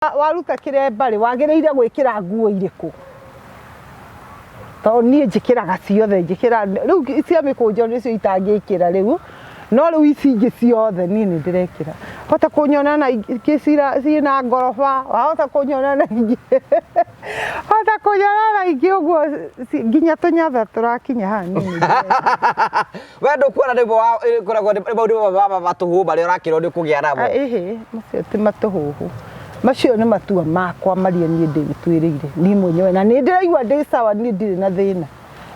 Waruta kĩremba rĩ, wagĩrĩire gwĩkĩra nguo irĩkũ? Tondũ niĩ njĩkĩraga ciothe, njĩkĩra rĩu cia mĩkũnjo nĩcio itangĩkĩra rĩu, no rĩu ici ingĩ ciothe niĩ nĩ ndĩrekĩra. Wahota kũnyona na ingĩ ciĩna ngoroba, wahota kũnyona na ingĩ wahota kũnyona na ingĩ ũguo nginya tũnyatha tũrakinya haha niĩ nĩ ndĩrekĩra. We ndũkuona nĩguo ĩkoragwo nĩ maũndũ ma matũhũhũ marĩa ũrakĩrwo nĩ ũkũgĩa namo. Ĩhĩ, macio ti matũhũhũ. Macio nĩ matua makwa marĩa niĩ ndĩtuĩrĩire niĩ mwenyewe na nĩ ndĩraigua ndĩ sawa, niĩ ndirĩ na thĩna.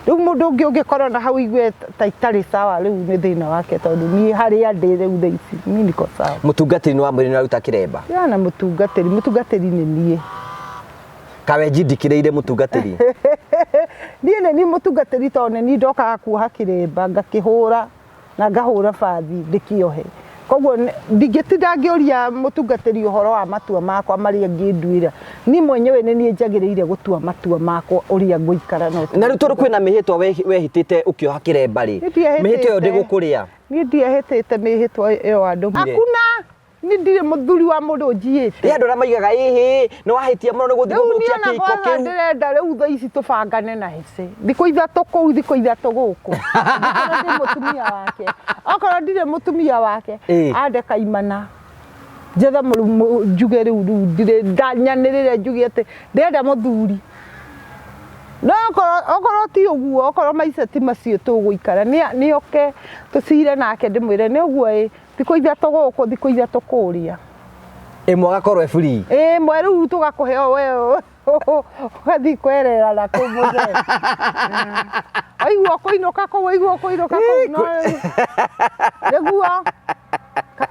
Rĩu mũndũ ũngĩ ũngĩkorwo na hau aigue ta itarĩ sawa rĩu nĩ thĩna wake tondũ niĩ harĩa ndĩ rĩu thaa ici niĩ niko sawa. Mũtungatĩri nĩ wamwĩrire nĩ ũraruta kĩremba? Tigana na mũtungatĩri, mũtungatĩri nĩ niĩ. Kawenji ndikĩrĩire mũtungatĩri. Niĩ nĩ niĩ mũtungatĩri tondũ nĩ niĩ ndokaga kuoha kĩremba ngakĩhũra na ngahũra bathi ndĩkĩohe. Koguo ndingĩtinda ngĩũria mũtungatĩri ũhoro wa matua makwa marĩa angĩnduĩra. Niĩ mwenyewe nĩ niĩ njagĩrĩire gũtua matua makwa ũrĩa ngũikara na Na rĩu tondũ kwĩna mĩhĩtwa wehĩtĩte ũkĩoha kĩremba rĩ, mĩhĩtwa ĩyo ndĩgũkũrĩa? Niĩ ndiehĩtĩte mĩhĩtwa ĩyo andũ. Hakuna! Niĩ ndirĩ mũthuri wa mũndũ njiyĩte. Ĩ andũ arĩa maigaga ĩhĩ nĩ wahĩtia mũno nĩ gũthiĩ Rĩu niĩ gũthũkia ona kĩhiko kwanza kĩu. ndĩrenda rĩu thaa ici tũbangane na hece. Thikũ ithatũ kũu thikũ ithatũ gũkũ. Angĩkorwo ndĩ mũtumia wake. Okorwo ndirĩ mũtumia wake, Ĩ. ande kaimana. Njethe njuge rĩu rĩu ndirĩ nyanĩrĩre njuge atĩ ndĩrenda mũthuri. No okorwo okorwo ti ũguo, okorwo maica ti macio tũgũikara, nĩ oke tũcire nake ndĩmwĩre nĩ ũguo ĩ, Thikũ ithatũ gũkũ, thikũ ithatũ kũrĩa. Ĩmwe agakorwo e free. Ĩmwe rĩu tũgakũhe o we ũgathiĩ kwerera na kũu mũthee. Waigua ũkũinũka kũu, waigua ũkũinũka kũu, no rĩu nĩguo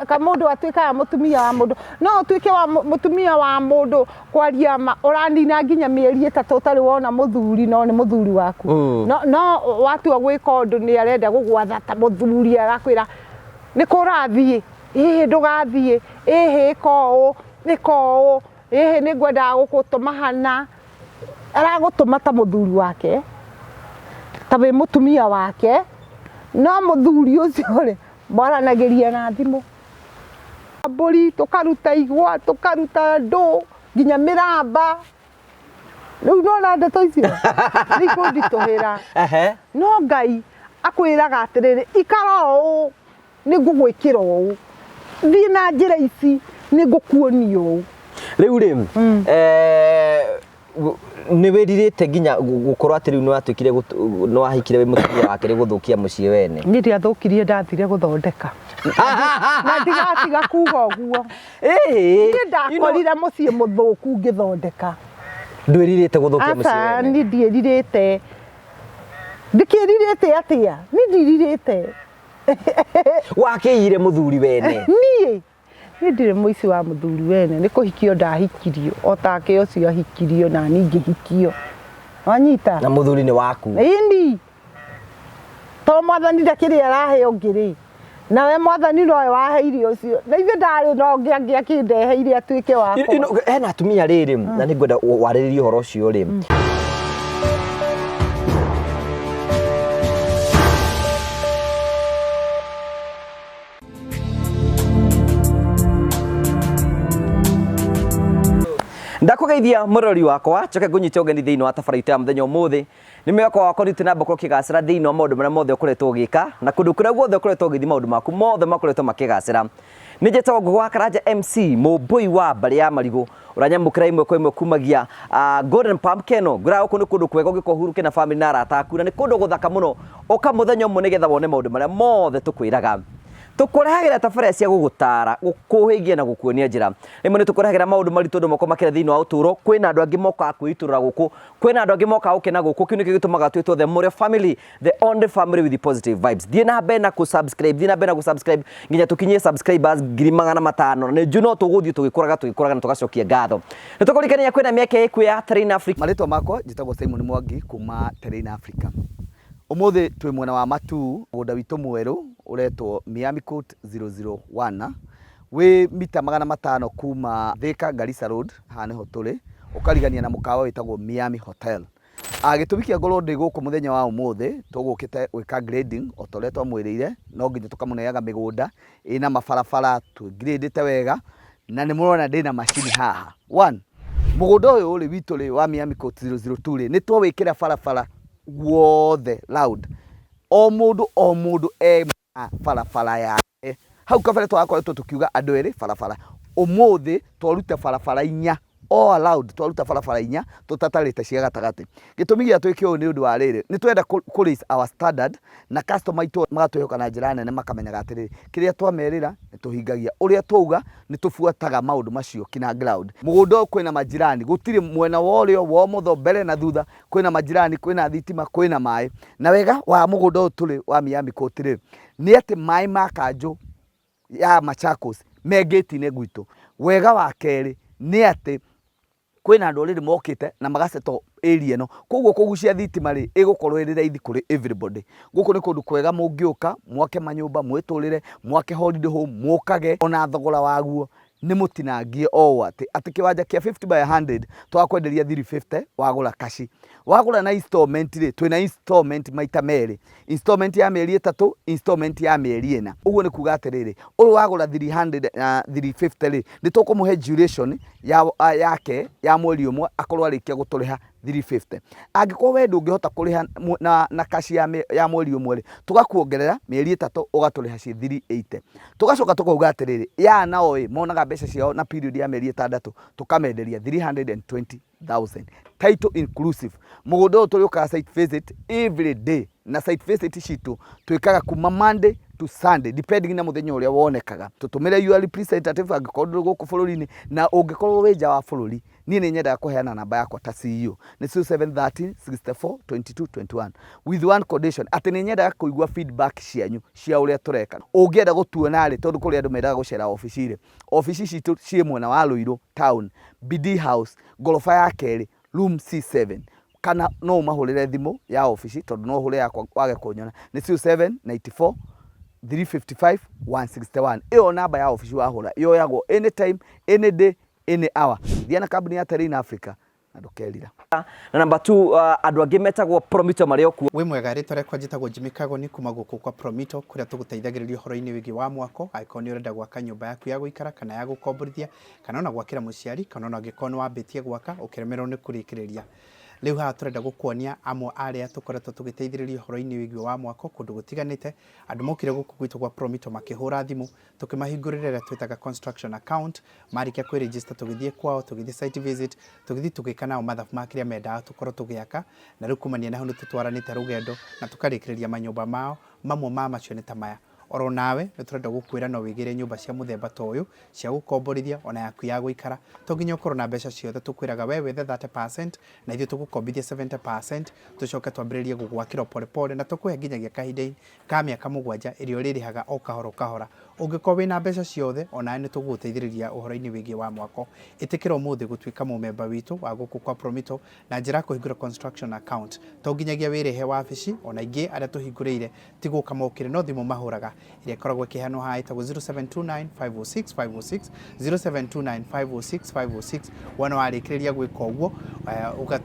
kamũndũ atuĩkaga mũtumia wa mũndũ. No ũtuĩke wa mũtumia wa mũndũ kwaria ma ũranina nginya mĩeri ĩtatũ ũtarĩ wona mũthuri no nĩ mũthuri waku. No no watua gwĩka ũndũ nĩ arenda gũgwatha ta mũthuri agakwĩra Nĩ kũ ũrathiĩ? Ĩhĩ ndũgathiĩ, ĩhĩ ĩka ũũ, ĩka ũũ, ĩhĩ nĩ ngwendaga gũgũtũma hana. Aragũtũma ta mũthuri wake, ta wĩ mũtumia wake, no mũthuri ũcio rĩ, mwaranagĩria na thimũ. Mbũri, tũkaruta igwa, tũkaruta ndũ, nginya mĩramba. Rĩu nĩwona ndeto icio nĩ ikũnditũhĩra. No Ngai akwĩraga atĩrĩrĩ, ikara ũũ nĩ ngũgwĩkĩra ũũ, thiĩ na njĩra ici nĩ ngũkuonia ũũ. Rĩu rĩ, nĩ wĩrirĩte nginya gũkorwo atĩ rĩu nĩ watuĩkire nĩ wahikire wĩ mũtumia wake rĩ gũthũkia mũciĩ wene? Niĩ ndiathũkirie ndathire gũthondeka. Na ndigatiga kuga ũguo. Ĩĩ, Niĩ ndakorire mũciĩ mũthũku ngĩthondeka. Ndwĩrirĩte gũthũkia mũciĩ Aca, wene? niĩ ndiĩrirĩte. Ndĩkĩrirĩte atĩa? Niĩ ndirirĩte. Wakĩiyire mũthuri wene? Niĩ? Niĩ ndirĩ mũici wa mũthuri wene, nĩ kũhikio ndahikirio, o take ũcio ahikirio nani ngĩhikio. Wanyita? Na mũthuri nĩ waku? Ĩni. To mwathani ndakĩrĩ arahe ũngĩ rĩ, nawe mwathani nowe waheire ũcio, na ithe ndarĩ na ũngĩ angĩakĩndeheire atuĩke wakwa. Hena atumia rĩrĩ, na nĩ ngwenda warĩrĩrie ũhoro ũcio rĩ. Ndakũgeithia mũrori wakwa njoke ngũnyite ũgeni thĩinĩ wa tabarĩra itũ ya mũthenya ũmũthĩ nĩ mwĩhoko wakwa rĩu na mbũkũ ũkĩgacĩra thĩinĩ wa maũndũ marĩa mothe ũkoretwo ũgĩka na kũndũ kũrĩa guothe ũkoretwo ũgĩthiĩ maũndũ maku mothe makoretwo makĩgacĩra nĩ njĩtagwo Ngũgĩ wa Karanja MC mũmbũi wa mbarĩ ya marigũ ũranyamũkĩra ĩmwe kwa ĩmwe kumagia Golden Pump Keno ngwĩraga gũkũ nĩ kũndũ kwega ũngĩkorwo ũhurũke na family na arata aku na nĩ kũndũ gũthaka mũno ũka mũthenya ũmwe nĩgetha wone maũndũ marĩa mothe tũkwĩraga Tũkũrehagĩra tabarĩra cia gũgũtaara, gũkũhĩgia na gũkuonia njĩra. Rĩmwe nĩ tũkũrehagĩra maũndũ maritũ andũ moka makĩra thĩinĩ wa ũtũũro. Kwĩna andũ angĩ mokaga kwĩitũrũra gũkũ, kwĩna andũ angĩ mokaga gũkena gũkũ. Kĩu nĩkĩo gĩtũmaga twĩtwo The Mũrĩo Family, the only family with positive vibes. Thiĩ na mbere na kũ-subscribe, thiĩ na mbere na kũ-subscribe nginya tũkinyie subscribers 500,000. Na nĩ njũĩ no tũgũthiĩ tũgĩkũraga tũgĩkũraga na tũgacokia ngatho. Nĩ tũkũririkania kwĩna mĩeke ĩkuo ya Terrain Africa. Marĩtwa makwa njĩtagwo Simon Mwangi kuma Terrain Africa. Ũmũthĩ twĩ mwena wa Matuu, mũgũnda witũ mwerũ ũretwo Miami Court 001, wĩ mita 500 kuma Thika Garissa Road, haha nĩho tũrĩ, ũkarigania na mũkawa wĩtagwo Miami Hotel. Gĩtũmi kĩa ngorwo ndĩ gũkũ mũthenya wa ũmũthĩ, tũgũkĩte gwĩka grading o ta ũrĩa twamwĩrĩire, no nginya tũkamũneaga mĩgũnda ĩna mabarabara, twĩ grade ĩte wega. Na nĩ mũrona ndĩna macini haha. One, mũgũnda ũyũ rĩ witũ rĩ wa Miami Court 002 rĩ, nĩ twawĩkĩra barabara guothe round. O mũndũ o mũndũ e na barabara yake. Hau kabere twarakoretwo tũkiuga andũ erĩ barabara. Ũmũthĩ twaruta barabara inya all around, twaruta barabara inya tũtatarĩte cia gatagatĩ. Gĩtũmi gĩa twĩke ũũ nĩ ũndũ wa rĩrĩ, nĩ twenda kũ raise our standard na customer aitũ magatwĩhoka na njĩra nene, makamenyaga atĩrĩrĩ, kĩrĩa twamerĩra nĩ tũhingagia, ũrĩa twauga nĩ tũbuataga maũndũ macio kinya ground. Mũgũnda ũyũ kwĩna majirani, gũtirĩ mwena wa ũrĩo, wa ũmotho, mbere na thutha, kwĩna majirani, kwĩna thitima, kwĩna maĩ. Na wega wa mũgũnda ũyũ tũrĩ wa Miami Court rĩ, nĩ atĩ maĩ ma kanjũ ya Machakos me ngĩti-inĩ gwitũ. Wega wa kerĩ nĩ atĩ kwĩna andũ already mokĩte na magasettle area ĩno, koguo kũgucia thitima rĩ, ĩgũkorwo ĩrĩ raithi kũrĩ everybody. Gũkũ nĩ kũndũ kwega mũngĩũka mwake manyũmba, mwĩtũrĩre, mwake holiday home, mũkage ona thogora waguo nĩ mũtinangie o ũũ atĩ atĩ kĩwanja kĩa 50 by 100 twakwenderia 350 wagũra kaci. Wagũra na installment rĩ, twĩna installment maita merĩ, installment ya mĩeri 3, installment ya mĩeri 4. Ũguo nĩ kuga atĩrĩrĩ, ũyũ wagũra 300 na 350 rĩ, nĩ tũkũmũhe duration ya yake ya mweri ũmwe akorwo arĩkia gũtũrĩha 350. Angĩkorwo we ndũngĩhota kũrĩha na cash ya mweri ũmwe rĩ, tũgakuongerera mĩeri 3 ũgatũrĩha ciĩ 380. Tũgacoka tũkauga atĩrĩrĩ, ya nao ĩ monaga mbeca ciao na period ya mĩeri 6 tũkamenderia 320,000 title inclusive. Mũgũnda ũyũ tũrĩũkaga site visit every day, na site visit citũ twĩkaga kuma Monday to Sunday depending na mũthenya ũrĩa wonekaga. Tũtũmĩre your representative angĩkorwo ndũrĩ gũkũ bũrũri-inĩ, na ũngĩkorwo wĩ nja wa bũrũri, niĩ nĩ nyendaga kũheana namba yakwa ta CEO nĩ 0713 64 22 21, with one condition atĩ nĩ nyendaga kũigua feedback cianyu cia ũrĩa tũreka. Ũngĩenda gũtuona rĩ, tondũ kũrĩ andũ mendaga gũcera obici rĩ, obici citũ ciĩ mwena wa Ruiru town, BD House, ngoroba ya kerĩ, room C7, kana no ũmahũrĩre thimũ ya obici, tondũ no ũhũre yakwa wage kũnyona, nĩ 0794 355 161. Ĩyo namba ya obici wahũra yoyagwo anytime, any day, any hour. Thiĩ na kambuni ya Terrain Africa na ndũkerira. Na number 2, andũ angĩ metagwo Promito marĩ o kuo. Wĩ mwega, rĩtwa rĩakwa njĩtagwo Jimmy Kagoni kuma gũkũ kwa Promito, kũrĩa tũgũteithagĩrĩria ũhoro-inĩ wĩgiĩ wa mwako. Angĩkorwo nĩ ũrenda gwaka nyũmba yaku ya gũikara kana ya gũkomborithia, kana ona gwakĩra mũciari, kana ona angĩkorwo nĩ wambĩtie gwaka ũkĩremererwo nĩ kũrĩkĩrĩria. Rĩu haha tũrenda gũkuonia amwe arĩa tũkoretwo tũgĩteithĩrĩria ũhoro-inĩ wĩgiĩ wa mwako kũndũ gũtiganĩte. Andũ mokire gũkũ gwitũ gwa Promito makĩhũra thimũ, tũkĩmahingũrĩra ĩrĩa twĩtaga construction account. Marĩkia kwĩ-register tũgĩthiĩ kwao, tũgĩthiĩ site visit, tũgĩthiĩ tũgĩka nao mathabu ma kĩrĩa mendaga tũkorwo tũgĩaka, na rĩu kumania na hau nĩ tũtwaranĩte rũgendo na tũkarĩkĩrĩria manyũmba mao. Mamwe ma macio nĩ ta maya. Oro nawe nĩ tũrenda gũkwĩra no wĩgĩre nyũmba cia mũthemba ta ũyũ cia gũkomborithia ona yaku ya gũikara. To nginya ũkorwo na mbeca ciothe, tũkwĩraga we wethe 30% na ithuĩ tũgũkombithia 70%, tũcoke twambĩrĩrie gũgwakĩra pole pole, na tũkũhe nginyagia kahinda ka mĩaka 7 ĩrĩa ũrĩrĩhaga o kahora o kahora. Ũngĩkorwo wĩna mbeca ciothe, onawe nĩ tũgũgũteithĩrĩria ũhoro-inĩ wĩgiĩ wa mwako. Ĩtĩkĩra ũmũthĩ gũtuĩka mũmemba witũ wa gũkũ kwa Promito na njĩra ya kũhingũra construction account. To nginyagia wĩrĩhe wabici, ona ingĩ arĩa tũhingũrĩire ti gũka mokire, no thimũ mahũraga ĩrĩa ĩkoragwo ĩkĩheanwo haha ĩtagwo 0729 506 506, 0729 506 506. Wona warĩkĩrĩria gwĩka ũguo,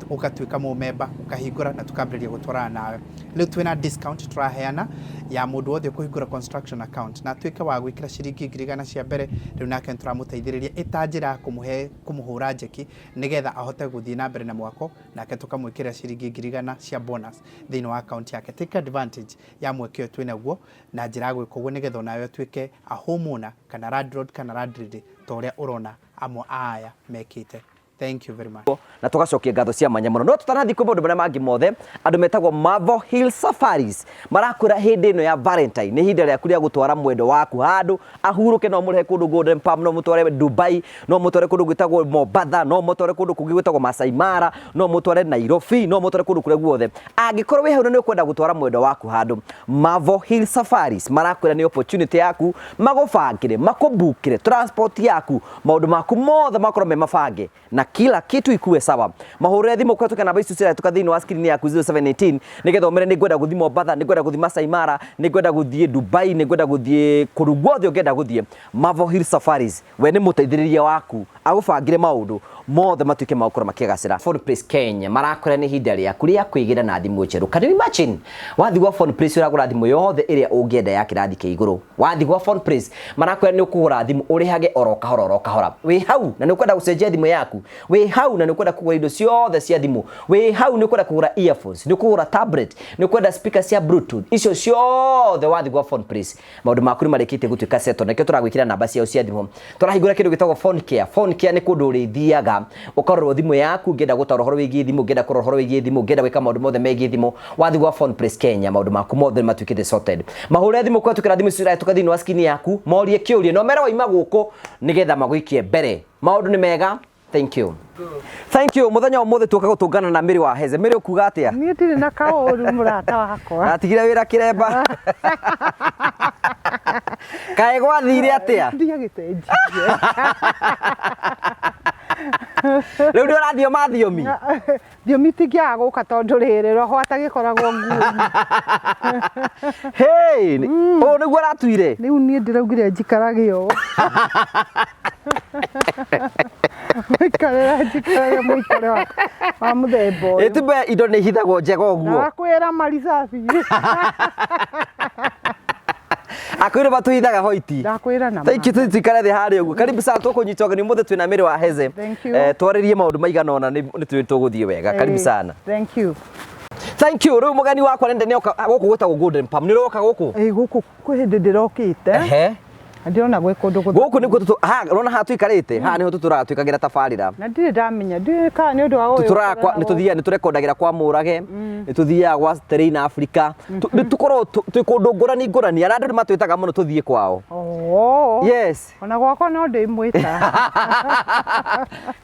ũgatuĩka mũmemba, ũkahingũra na tũkambĩrĩria gũtwarana nawe. Rĩu twĩna discount tũraheana ya mũndũ wothe ũkũhingũra construction account na atuĩke wa gwĩkĩra ciringi 100,000 cia mbere. Rĩu nake nĩtũramũteithĩrĩria ĩta njĩra ya kũmũhe kũmũhũra njeki nĩgetha ahote gũthiĩ na mbere na mwako, nake tũkamwĩkĩrĩra ciringi 100,000 cia bonus thĩinĩ wa account yake. Take advantage ya mweke ũyũ twĩnaguo na njĩra ya gwĩka ũguo, nĩgetha onawe ũtuĩke a homeowner kana landlord kana landlady ta ũrĩa ũrona amwe a aya mekĩte. Thank you very much. Na tũgacokia ngatho cia mwanya mũno. No tũtanathiĩ kwĩ maũndũ marĩa mangĩ mothe, andũ metagwo Marvel Hill Safaris marakwĩra hĩndĩ ĩno ya Valentine nĩ ihinda rĩaku rĩa gũtwara mwendo waku handũ ahurũke. No mũrehe kũndũ Golden Palm, no mũtware Dubai, no mũtware kũndũ gwĩtagwo Mombatha, no mũtware kũndũ kũngĩ gwĩtagwo Masai Mara, no mũtware Nairobi, no mũtware kũndũ kũrĩa guothe. Angĩkorwo wĩ hau na nĩ ũkwenda gũtwara mwendo waku handũ, Marvel Hill Safaris marakwĩra nĩ opportunity yaku magũbangĩre, makũbukĩre transport yaku, maũndũ maku mothe makorwo me mabange na kila kitu ikuwe sawa. Mahũrĩre thimũ kũhetũkĩra namba ici cirahĩtũka thĩinĩ wa screen yaku 0718, nĩgetha ũmere nĩ ngwenda gũthiĩ Mombatha, nĩ ngwenda gũthiĩ Masai Mara, nĩ ngwenda gũthiĩ Dubai, nĩ ngwenda gũthiĩ kũndũ guothe ũngĩenda gũthiĩ. Marvel Hill Safaris we nĩ mũteithĩrĩria waku agũbangĩre maũndũ Mothe matuĩke ma gũkorwo makĩgacĩra. Phone Place Kenya marakwĩra nĩ ihinda rĩaku rĩa kwĩgĩra na thimũ njerũ. Can you imagine? Wathiĩ gwa Phone Place ũragũra thimũ yothe ĩrĩa ũngĩenda ya kĩrathi kĩa igũrũ. Wathiĩ gwa Phone Place marakwĩra nĩ ũkũgũra thimũ ũrĩhage oro kahora oro kahora. Wĩ hau na nĩ ũkwenda gũcenjia thimũ yaku. Wĩ hau na nĩ ũkwenda kũgũra indo ciothe cia thimũ. Wĩ hau nĩ ũkwenda kũgũra earphones, nĩ ũkũgũra tablet, nĩ ũkwenda speaker cia bluetooth. Icio ciothe wathiĩ gwa Phone Place maũndũ maku nĩ marĩkĩtie gũtuĩka settled. Nĩkĩo tũragwĩkĩra namba ciao cia thimũ. Tũrahingũra kĩndũ gĩtagwo phone care. Phone care nĩ kũndũ ũrĩthiaga ũkarorwo thimũ yaku, ũngĩenda gũtarwo ũhoro wĩgiĩ thimũ, ũngĩenda kũrora ũhoro wĩgiĩ thimũ, ũngĩenda gwĩka maũndũ mothe megiĩ thimũ, wathiĩ gwa Phone Place Kenya maũndũ maku mothe nĩ matuĩkĩte sorted. Mahũre thimũ kũhetũkĩra thimũ icio irahĩtũka thĩinĩ wa screen yaku, morie kĩũria na ũmere waima gũkũ nĩgetha magũikie mbere. Maũndũ nĩ mega. Thank you. Thank you. Muthenya umuthi tuoka gutungana na Mary wa Heze. Mary ukuga atia? Niĩ ndirĩ na kaũru mũrata wakwa. Atigire wĩra kĩremba. Kaĩ gwathire atia? Ndiagĩcenjirie. Rĩu nĩ ũrathioma thiomi? Thiomi itingĩaga gũka tondũ rĩrĩ roho atagĩkoragwo nguo-inĩ. Hey, ũũ nĩguo ũratuire? Rĩu niĩ ndĩraugire njikarage ũũ. Mũikarĩre njikarage mũikarĩre wa mũthemba ũyũ. Ĩtumbe indo nĩ ihithagwo njega ũguo. Ndakwĩra maricabi. Akwĩrĩ matũhithaga hoiti. Ndakwĩra na Thank you tuikare thĩ harĩa ũguo. Karibu sana tũkũnyita ũgeni ũmũthĩ twĩna Mary wa Heze. Thank you. Twarĩrie maũndũ maigana ũna nĩ tũĩ tũgũthiĩ wega. Karibu sana. Thank you. Thank you. Rĩu mũgeni wakwa nĩ nĩoka gũkũ gwĩtagwo Golden Palm. Nĩ ũroka gũkũ? Ĩ gũkũ kwĩ hĩndĩ ndĩrokĩte. Ehe. Na ndĩrona gwĩ kũndũ gũthaka. Gũkũ nĩkuo tũtũ ha ũrona haha tũikarĩte haha nĩho tũtũraga twĩkagĩra tabarĩra. Na ndirĩ ndamenya ndiũĩ kana nĩ ũndũ wa ũyũ. Tũtũraga kwa nĩ tũthiaga nĩ tũrekondagĩra kwa Mũrage, nĩ tũthiaga gwa Terrain Africa. Nĩ tũkoragwo twĩ kũndũ ngũrani ngũrani arĩa andũ nĩ matwĩtaga mũno tũthiĩ kwao. Oh. Yes. Ona gwakwa no ndĩmwĩta.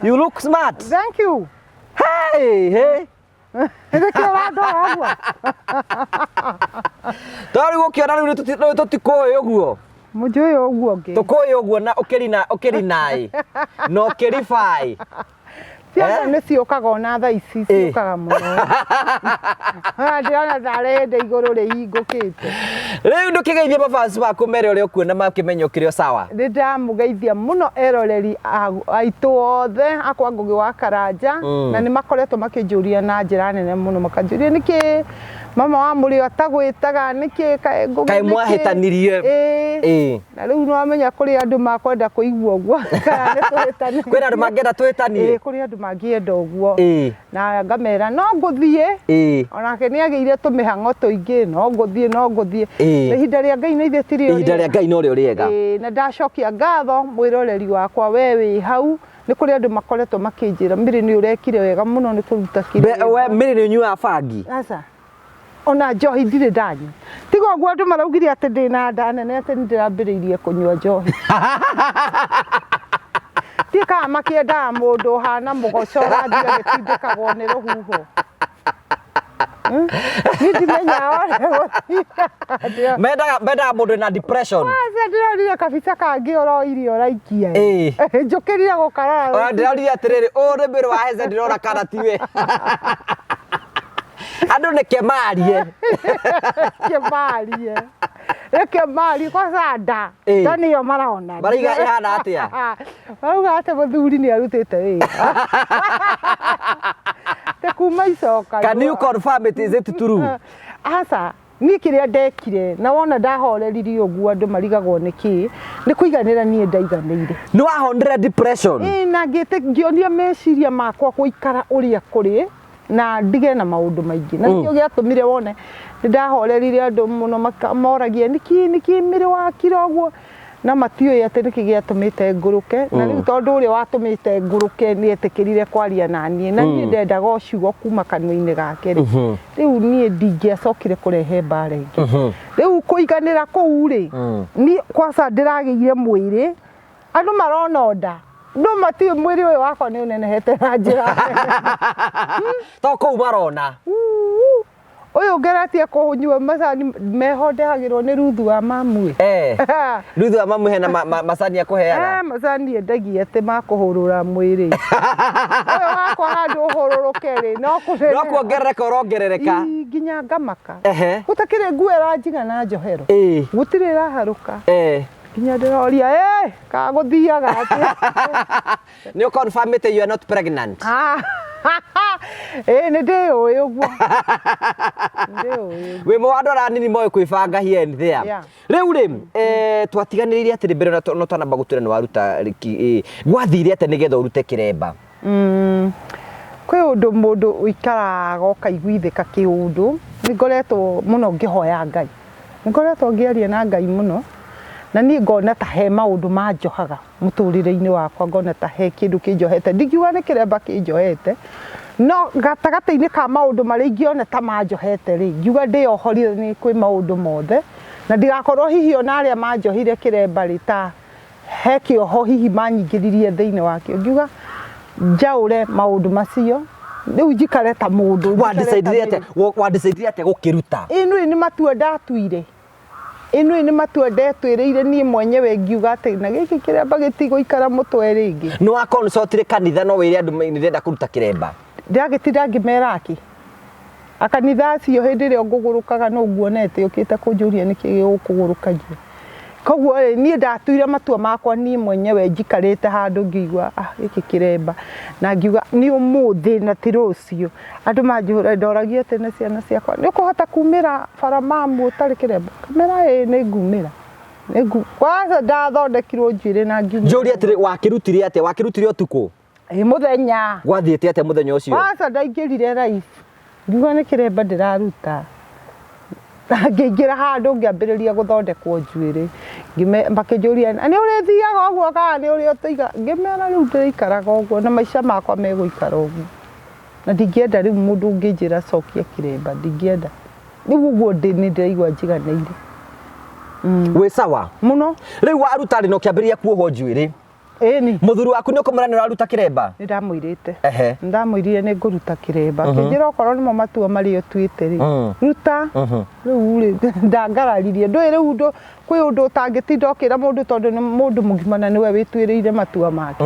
You look smart. Thank you. Hey, hey. Nĩkĩo ũrandora ũguo? To rĩu ũkĩona rĩu rĩu tũtikũĩ ũguo. Mũnjũĩ ũguo ũngĩ. Tũkũĩ ũguo na ũkĩri na ũkĩri naĩ. Na ũkĩri baĩ. Ciana Eh? nĩ ciũkaga ona thaa ici ciũkaga mũno. Ah, Ndĩrona tarĩ hĩndĩ igũrũ rĩhingũkĩte. Rĩu ndũkĩgeithie mafans maku mere ũrĩa ũkuona makĩmenya ũkĩrĩ o sawa. Nĩ ndamũgeithia mũno eroreri aitũ othe akwa Ngũgĩ wa Karanja na nĩ makoretwo makĩnjũria na njĩra nene mũno makanjũria nĩkĩ mama wa mũrĩo atagwĩtaga nĩkĩ kaĩ Ngũgĩ Kaĩ nĩkĩ?" mwahĩtanirie? Ĩĩ. Ĩĩ. Na rĩu nĩwamenya kũrĩ andũ makwenda kũigua ũguo kana nĩ tũhĩtanirie. Kwĩna andũ mangĩenda tũhĩtanie? Ĩĩ, kũrĩ andũ mangĩenda ũguo. Ĩĩ. Na ngamera no ngũthiĩ. Ĩĩ. Onake nĩ agĩire tũmĩhang'o tũingĩ no ngũthiĩ no ngũthiĩ. Ĩĩ. Na ihinda rĩa Ngai na ithuĩ ti rĩo Ihinda rĩa Ngai norĩo rĩega. Ĩĩ, na ndacokia ngatho mwĩroreri wakwa we wĩ hau nĩ kũrĩ andũ makoretwo makĩnjĩra Mary nĩ ũrekire wega mũno nĩ kũruta kĩrĩa. We Mary nĩ ũnyuaga bangi? Aca. Ona njohi ndirĩ ndanyua. Tiga ũguo andũ maraugire atĩ ndĩna nda nene atĩ nĩ ndĩrambĩrĩirie kũnyua njohi. Ndiũĩ kana makĩendaga mũndũ ũhana mũgoco ũrathiĩ agĩtindĩkagwo nĩ rũhuho. Niĩ ndimenyaga ũrĩa gũthiaga. Mendaga mendaga mũndũ wĩna depression. Aca ndĩronire kabica kangĩ ũroire ũraikia. Ĩĩ. Njũkĩrire gũkarora. Ona ndĩrorire atĩrĩrĩ, ũyũ nĩ Mary wa Heze ndĩrona kana tiwe. Andũ nĩke marie. Reke marie. Reke marie kwanza nda. Ĩĩ. Nda nĩyo marona. Marauga ĩhana atĩa? Marauga atĩ mũthuri nĩ arutĩte wĩra. Te kuma icoka. Can you confirm it is it true? Aca niĩ kĩrĩa ndekire na wona ndahoreririe ũguo andũ marigagwo nĩ kĩ nĩ kũiganĩra niĩ ndaiganĩire. Nĩ wahonire depression? Ĩĩ na ngĩonia meciria makwa gũikara ũrĩa kũrĩ na ndige na maũndũ maingĩ na nĩkĩo gĩatũmire wone nĩ ndahorerire andũ mũno moragia nĩkĩ nĩkĩ Mary wakira ũguo na matiũĩ atĩ nĩkĩ gĩatũmĩte ngũrũke na rĩu tondũ ũrĩa watũmĩte ngũrũke nĩ etĩkĩrire kwaria na niĩ na niĩ ndendaga o ciugo kuma kanua-inĩ gake rĩ rĩu niĩ ndingĩacokire kũrehe mbara ĩngĩ rĩu kũiganĩra kũu rĩ niĩ kwanza ndĩragĩire mwĩrĩ andũ marona nda no matiũĩ mwĩrĩ ũyũ wakwa nĩ ũnenehete na njĩra nene. To kũu marona. Uu, Ũyũ ngeretie kũnyua macani meho ndehagĩrwo nĩ Ruthu wa mamu. Eh. Ruthu wa mamu hena macani akũheaga. Eh, macani endagia atĩ ma kũhũrũra mwĩrĩ. Ũyũ wakwa handũ ũhũrũrũke rĩ, no kũnene. No kuongerereka ũrongerereka. Ii, nginya ngamaka. Ehe. Gũtakĩrĩ nguo ĩranjiga na njohero. Ĩĩ. Gũtirĩ ĩraharũka. Eh. Nginya ndĩroria ĩ kagũthiaga atĩa? Nĩ ũconfirmĩte you are not pregnant? Ah, ĩ nĩ ndĩũĩ ũguo. Nĩ ndĩũĩ. Wĩ mwe wa andũ arĩa anini moĩ kwĩbanga here and there. Yeah. Rĩu rĩ, twatiganĩrĩire atĩrĩ mbere no twanamba gũtwĩra nĩ waruta gwathire atĩa nĩgetha ũrute kĩremba? Kwĩ ũndũ mũndũ ũikaraga ũkaiguithĩka kĩũndũ, nĩ ngoretwo mũno ngĩhoya Ngai. Nĩ ngoretwo ngĩaria na Ngai mũno, na niĩ ngona ta he maũndũ manjohaga mũtũrĩre-inĩ wakwa, ngona ta he kĩndũ kĩnjohete. Ndingiuga nĩ kĩremba kĩnjohete, no gatagatĩ-inĩ ka maũndũ marĩa ingĩona ta manjohete rĩ, ngiuga ndĩyohorire nĩ kwĩ maũndũ mothe, na ndigakorwo hihi ona arĩa manjohire kĩremba rĩ, ta he kĩoho hihi manyingĩririe thĩinĩ wakĩo. Ngiuga njaũre maũndũ macio, rĩu njikare ta mũndũ. Wa decide atĩa, wa decide atĩa gũkĩruta? Ĩno nĩ matua ndatuire. Ĩno nĩ matua ndetwĩrĩire niĩ mwenyewe ngiuga atĩ na gĩkĩ kĩremba gĩtigũikara mũtwe rĩngĩ. Nĩ wa consultire kanitha no wĩre andũ nĩndĩrenda kũruta kĩremba? Ndagĩtinda ngĩmera akĩ. Akanitha acio hĩndĩ ĩrĩa ngũgũrũkaga no nguonete ũkĩte kũnjũria nĩkĩ gĩgũkũgũrũkagia. Koguo rĩ, niĩ ndatuire matua makwa niĩ mwenyewe njikarĩte handũ ngĩigua ah gĩkĩ kĩremba. Na ngiuga nĩ ũmũthĩ na ti rũciũ. Andũ manjũra ndoragia atĩ na ciana ciakwa, nĩ ũkũhota kumĩra bara mamu ũtarĩ kĩremba? Ngamera ĩĩ nĩ ngumĩra. Kwanza ndathondekirwo njuĩrĩ na ngiumĩra. Njũrie atĩrĩ, wakĩrutire atĩa? Wakĩrutire ũtukũ? Ĩ mũthenya. Gwathiĩte atĩa mũthenya ũcio? Kwanza ndaingĩrire live ngiuga nĩ kĩremba ndĩraruta. Ngĩingĩra handũ ngĩambĩrĩria gũthondekwo njuĩrĩ. Makĩnjũria nĩ ũrĩthiaga ũguo kana nĩ ũrĩ ũtũiga? Ngĩmera rĩu ndĩrĩikaraga ũguo na maica makwa megũikara ũguo. Na ndingĩenda rĩu mũndũ ũngĩnjĩra cokia kĩremba, ndingĩenda. Rĩu ũguo ndĩ nĩ ndĩraigua njiganĩire. Wĩ sawa? Mũno. Rĩu waruta rĩ na ũkĩambĩrĩria kuohwo njuĩrĩ? Ĩni. Mũthuri waku nĩ ũkũmwĩra nĩ ũraruta kĩremba? Nĩ ndamwĩrĩte. Ehe. Nĩ ndamwĩrire nĩ ngũruta kĩremba. Akĩnjĩra okorwo nĩmo matua marĩa ũtuĩte rĩ, ruta. Rĩu rĩ, ndangararirie. Ndũĩ rĩu ũndũ, kwĩ ũndũ ũtangĩtinda ũkĩra mũndũ tondũ nĩ mũndũ mũgima na nĩwe wĩtuĩrĩire matua make.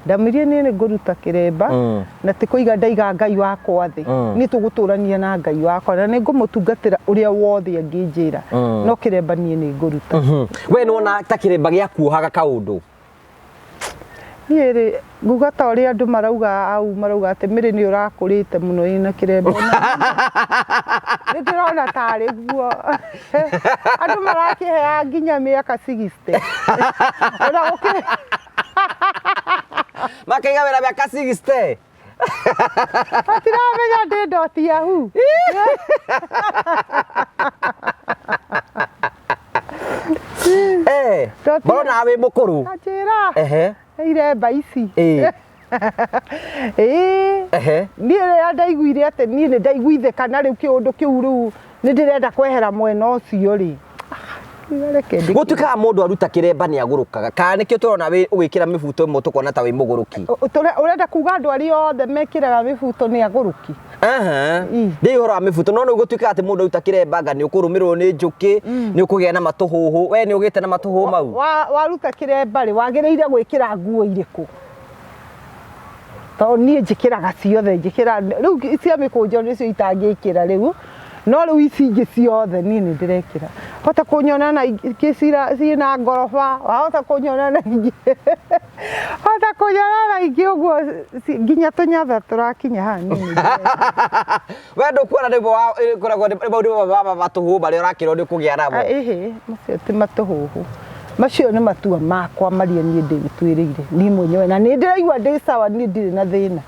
Ndamwĩrire niĩ nĩ ngũruta kĩremba na ti kũiga ndaiga Ngai wakwa thĩ. Niĩ tũgũtũrania na Ngai wakwa na nĩ ngũmũtungatĩra ũrĩa wothe angĩnjĩra. No kĩremba niĩ nĩ ngũruta. We nĩ wona ta kĩremba gĩakuohaga kaũndũ? Niĩ rĩ, nguga ta ũrĩa andũ marauga au marauga atĩ Mary nĩ ũrakũrĩte mũno ĩna kĩremba. Nĩ ndĩrona tarĩ guo. Andũ marakĩheaga nginya mĩaka 60. Ona gũkĩrĩ Makaiga wĩra mĩaka 60. Matiramenya ndĩ ndoti yahu. Ndoti- Marona wĩ mũkũrũ. Anjĩra. Ehe. Iremba ici. Ĩĩ. Ĩĩ. Ehe. Niĩ rĩrĩa ndaiguire atĩ niĩ nĩ ndaiguithĩka na rĩu kĩũndũ kĩu rĩu nĩ ndĩrenda kwehera mwena ũcio rĩ. Ah, reke ndĩkĩre. Gũtuĩkaga mũndũ aruta kĩremba nĩ agũrũkaga. Kana nĩkĩo tũrona ũgĩkĩra mĩbuto ĩmwe tũkona ta wĩ mũgũrũki. Ũrenda kuga andũ arĩa othe mekĩraga mĩbuto nĩ agũrũki? Aha. Ndĩ ũhoro wa mĩbuto no rĩu gũtuĩkaga atĩ mũndũ aruta kĩremba anga nĩ ũkũrũmĩrĩrwo nĩ njũkĩ, nĩ ũkũgĩa na matũhũhũ. We nĩ ũgĩte na matũhũhũ mau? Waruta kĩremba rĩ, wagĩrĩire gwĩkĩra nguo irĩkũ? Tondũ niĩ njĩkĩraga ciothe, njĩkĩra rĩu cia mĩkũnjo nĩcio itangĩkĩra rĩu, no rĩu ici ingĩ ciothe niĩ nĩ ndĩrekĩra. Hota kũnyona na ingĩ ciĩna ngoroba, wahota kũnyona na ingĩ hota kũnyona na ingĩ ũguo nginya tũnyatha tũrakinya haha niĩ nĩ ndĩrekĩra. We ndũkuona nĩguo ĩkoragwo nĩ maũndũ ma matũhũhũ marĩa ũrakĩrwo nĩ ũkũgĩa namo? Ĩhĩ, macio ti matũhũhũ. Macio nĩ matua makwa marĩa niĩ ndĩtuĩrĩire niĩ mwenyewe na nĩ ndĩraigua ndĩ sawa, niĩ ndirĩ na thĩna.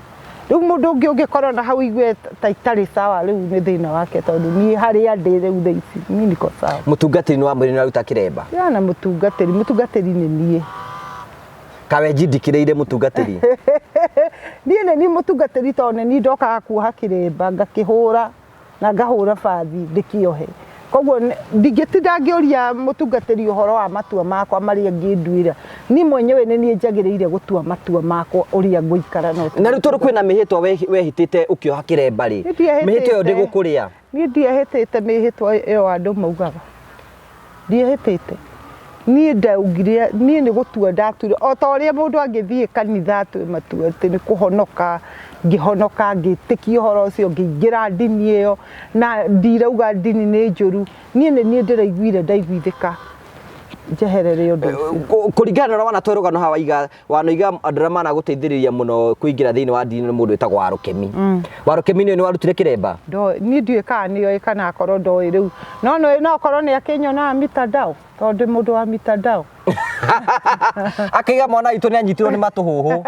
Rĩu mũndũ ũngĩ ũngĩkorwo na hau igue ta itarĩ sawa rĩu nĩ thĩna wake tondũ niĩ harĩa ndĩ rĩu thaa ici niĩ niko sawa. Mũtungatĩri nĩ wamwĩrire nĩ ũraruta kĩremba? Yana mũtungatĩri, mũtungatĩri nĩ niĩ. Kawenji ndikĩrĩire mũtungatĩri. Niĩ nĩ niĩ mũtungatĩri tondũ nĩ niĩ ndokaga kuoha kĩremba ngakĩhũra na ngahũra bathi ndĩkĩohe. Koguo ndingĩtinda ngĩũria mũtungatĩri ũhoro wa matua makwa marĩa angĩnduĩra. Niĩ mwenyewe nĩ niĩ njagĩrĩire gũtua matua makwa ũrĩa ngũikara na Na rĩu tondũ kwĩna mĩhĩtwa wehĩtĩte ũkĩoha kĩremba rĩ, Niĩ ndiehĩtĩte. mĩhĩtwa ĩyo ndĩgũkũrĩa? Niĩ ndiehĩtĩte mĩhĩtwa ĩyo andũ maugaga. Ndiehĩtĩte. Niĩ ndaugire, niĩ nĩ gũtua ndatuire, o ta ũrĩa mũndũ angĩthiĩ kanitha atue matua atĩ nĩ kũhonoka, ngĩhonoka ngĩtĩkia ũhoro ũcio, ngĩingĩra ndini ĩyo, na ndirauga ndini nĩ njũru, niĩ nĩ niĩ ndĩraiguire ndaiguithĩka. Njeherere ũndũ ũcio. Kũringana na ũrĩa wanatwara rũgano haha waiga wanoiga andũ arĩa managũteithĩrĩria mũno kũingĩra thĩinĩ wa ndini nĩ mũndũ wĩtagwo Warũkemi. Warũkemi nĩ warutire kĩremba? Ndoĩ, niĩ ndiũĩ kana nĩoĩ kana akorwo ndoĩ rĩu. No nĩũĩ no akorwo nĩ akĩnyonaga mitandao tondũ ndĩ mũndũ wa mitandao. Akaiga mwana witũ nĩ anyitirwo nĩ matũhũhũ.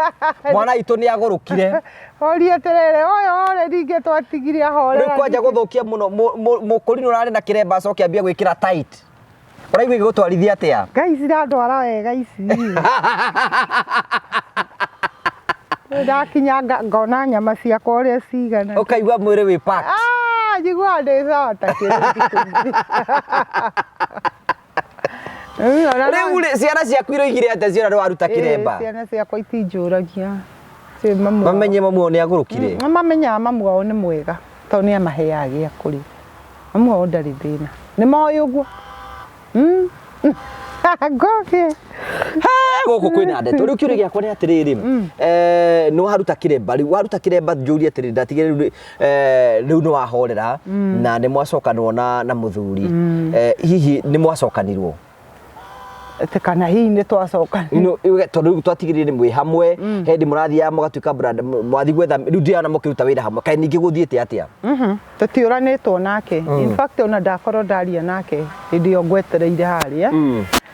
Mwana witũ nĩ agũrũkire. Orie atĩrĩrĩ, ũyũ ũrĩ ningĩ twatigire ahorera. Rĩu kwanja gũthũkia mũno mũkũrinũ ũrarĩ na kĩremba acoke ambie gwĩkĩra tight. Ũraigua igĩgũtwarithia atĩa? Ngai cirandwara wega ici. Ndakinya ngona nyama ciakwa ũrĩa cigana. Ũkaigua mwĩrĩ wĩ packed. Ah, njiguaga ndĩ sawa ta kĩrĩu thikũ ici. Rĩu rĩ, ciana ciaku iroigire atĩa ciona nĩ waruta kĩremba? Ciana ciakwa itinjũragia. Ciĩ mamu wao. Mamenye mamu wao nĩ agũrũkire? Nĩ mamenyaga mamu wao nĩ mwega tondũ nĩ amaheaga gĩa kũrĩa. Mamu wao ndarĩ thĩna. Nĩ moĩ ũguo. Ngũkĩ. Gũkũ kwĩna ndeto. Rĩu kĩũria gĩakwa nĩ atĩrĩrĩ, eh, nĩ waruta kĩremba rĩu waruta kĩremba njũrie atĩrĩrĩ ndatigĩrĩra rĩu eh, rĩu nĩ wahorera na nĩ mwacokanwo na na mũthuri. Eh, hihi nĩ mwacokanirwo? Atĩ kana hihi nĩ twacokanire. No, iwe- tondũ rĩu twatigĩrĩire nĩ mwĩ hamwe he hĩndĩ mũrathiaga mũgatuĩka brand mwathiĩ gwetha rĩu ndĩrona mũkĩruta wĩra hamwe kaĩ ningĩ gũthiĩte atĩa? Tũtiũranĩtwo nake. In fact ona ndakorwo ndaria nake hĩndĩ ĩyo ngwetereire harĩa.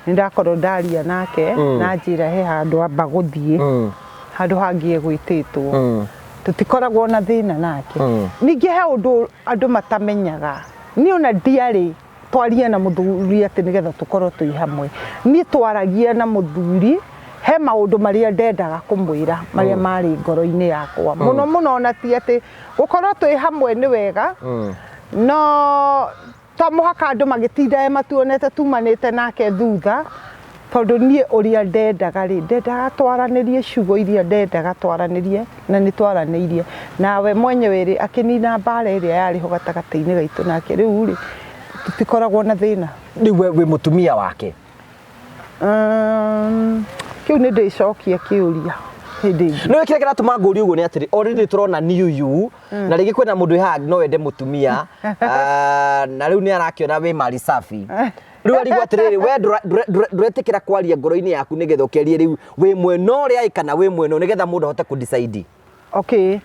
Nĩ ndakorwo ndaria nake na njĩra he handũ amba gũthiĩ. Handũ hangĩ egwĩtĩtwo. Tũtikoragwo na thĩna nake. Ningĩ he ũndũ andũ matamenyaga. Niĩ ona ndiarĩ twarie na mũthuri atĩ nĩgetha tũkorwo twĩ hamwe. Niĩ twaragia na mũthuri he maũndũ marĩa ndendaga kũmwĩra marĩa marĩ ngoro-inĩ yakwa. Mũno mũno ona ti atĩ gũkorwo twĩ hamwe nĩ wega, no to mũhaka andũ magĩtindae matuonete tumanĩte nake thutha, tondũ niĩ ũrĩa ndendaga rĩ, ndendaga twaranĩrie ciugo iria ndendaga twaranĩrie na nĩ twaranĩirie. Nawe mwenyewe rĩ, akĩnina mbara ĩrĩa yarĩ ho gatagatĩ-inĩ gaitũ nake. Rĩu rĩ, tũtikoragwo na thĩna. Rĩu we wĩ mũtumia wake? Kĩu nĩ ndĩcokia kĩũria hĩndĩ ĩngĩ. Nĩũĩ kĩrĩa kĩratũma ngũrie ũguo nĩ atĩrĩ, already tũrona new you, na rĩngĩ kwĩna mũndũ wĩ haha no ende mũtumia, na rĩu nĩ arakĩona wĩ mali safi. Rĩu arigwo atĩrĩrĩ, we ndũretĩkĩra kwaria ngoro-inĩ yaku nĩgetha ũkĩarie rĩu wĩ mwena ũrĩa ĩ kana wĩ mwena ũyũ nĩgetha mũndũ ahote kũ decide. Okay.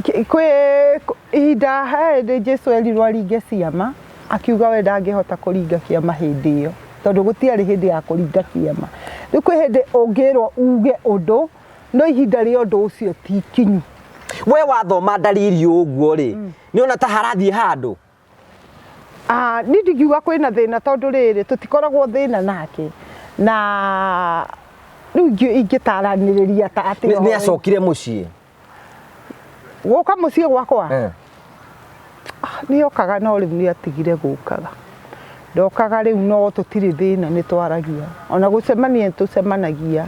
Kwĩ ihinda he hĩndĩ Jesu erirwo aringe ciama, akiuga we ndangĩhota kũringa kĩama hĩndĩ ĩyo, tondũ gũtiarĩ hĩndĩ ya kũringa kĩama. Rĩu kwĩ hĩndĩ ũngĩrwo uge ũndũ, no ihinda rĩa ũndũ ũcio ti ikinyu. We wathoma ndariri ũguo rĩ, nĩ ũrona ta harathiĩ handũ? Ah, niĩ ndingiuga kwĩna thĩna tondũ rĩrĩ, tũtikoragwo thĩna nake. Na rĩu ingĩtaranĩrĩria ta atĩ Nĩ acokire mũciĩ? Gũka mũciĩ gwakwa? Nĩ okaga no rĩu nĩ atigire gũkaga. Ndokaga rĩu no tũtirĩ thĩna nĩ twaragia. Ona gũcemania nĩ tũcemanagia.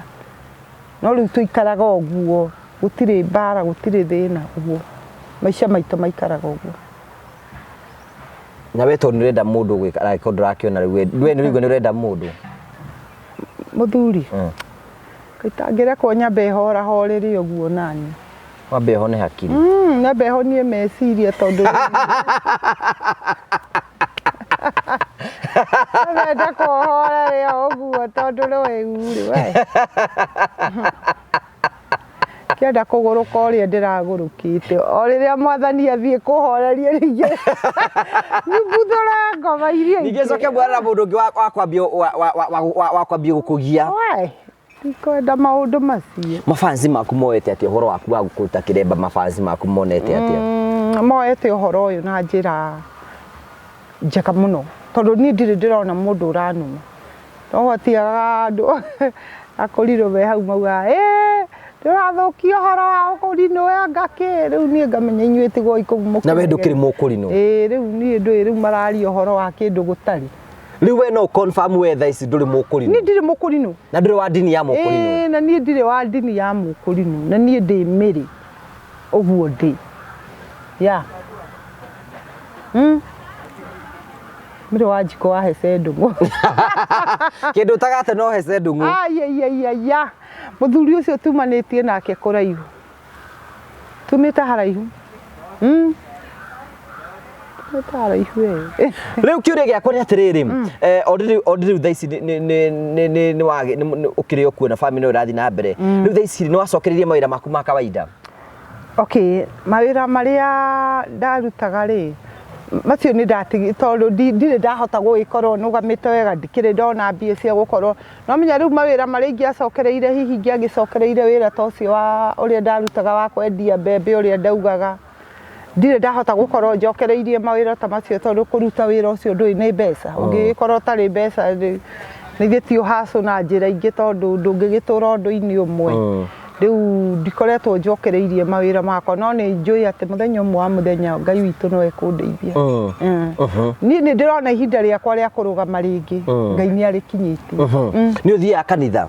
No rĩu tũikaraga ũguo, gũtirĩ mbara, gũtirĩ thĩna ũguo. Maica maitũ maikaraga ũguo. Na we tondũ nĩ ũrenda mũndũ ũgwĩka angĩkorwo ndũrakĩona rĩu we we nĩ ũraigua nĩ ũrenda mũndũ. Mũthuri? Itangĩrekwo nyambe horahorĩre ũguo nani. Wambe ũhone hakiri. Nyambe honie meciria tondũ Ũrenda kũhorere ũguo tondũ rĩu rĩ we. Kĩenda kũgũrũka ũrĩa ndĩragũrũkĩte. O rĩrĩa mwathani athiĩ kũhoreria rĩngĩ nyumbuthũre ngoma iria Ningĩ coke mwena na mũndũ ũngĩ wa kwambia wa kwambia gũkũgia. We, ndikwenda maũndũ macio. Mafansi maku moete atĩa ũhoro waku wa kũruta kĩremba mafansi maku monete atĩa? Moete ũhoro ũyũ na njĩra njega mũno tondũ niĩ ndirĩ ndĩrona mũndũ ũranuma. No gwatigaga andũ akũrinũ me hau maugaga ĩĩ ndũrathũkia ũhoro wa ũkũrinũ anga kĩ rĩu niĩ ngamenya inyuĩ tigwoi kũu mũkĩrege. Na we ndũkĩrĩ mũkũrinũ? Ĩĩ rĩu niĩ ndũĩ rĩu mararia ũhoro wa kĩndũ gũtarĩ. Rĩu we no confirm we thaa ici ndũrĩ mũkũrinũ? Niĩ ndirĩ mũkũrinũ. Na ndũrĩ wa ndini ya mũkũrinũ? Ĩĩ na niĩ ndirĩ wa ndini ya mũkũrinũ na niĩ ndĩ Mĩrĩ ũguo ndĩ. Yeah. Mĩrĩ wa njiko wa hece ndũng'ũ. Kĩndũ ũtagate no hece ndũng'ũ. Aiaiaiaia. Mũthuri ũcio tumanĩtie nake kũraihu. Tumĩte haraihu. Nĩ taraihu ĩ. Rĩu kĩũria gĩakwa nĩ atĩrĩrĩ, already rĩu thaa ici nĩ ũkĩrĩ o kuo na family no ĩrathiĩ na mbere. Rĩu thaa ici nĩ wacokereirie mawĩra maku ma kawaida? Okay, mawĩra marĩa ndarutaga rĩ, macio nĩ ndatigire tondũ ndirĩ ndahota gũgĩkorwo nũgamĩte wega, ndikĩrĩ ndona mbia cia gũkorwo, no menya rĩu mawĩra marĩa ingĩacokereire hihi ingĩagĩcokereire wĩra ta ũcio wa ũrĩa ndarutaga wa kwendia mbembe ũrĩa ndaugaga. Ndirĩ ndahota gũkorwo njokereirie mawĩra ta macio tondũ kũruta wĩra ũcio ndũĩ nĩ mbeca. Ũngĩgĩkorwo ũtarĩ mbeca rĩ, nĩ ithuĩ ti ũhacũ na njĩra ingĩ tondũ ndũngĩgĩtũra ũndũ-inĩ ũmwe. Rĩu ndikoretwo njokereirie mawĩra makwa no nĩ njũĩ atĩ mũthenya ũmwe wa mũthenya Ngai witũ no ekũndeithia. Niĩ nĩ ndĩrona ihinda rĩakwa rĩa kũrũgama rĩngĩ, Ngai nĩ arĩkinyĩtie. Nĩ ũthiaga kanitha?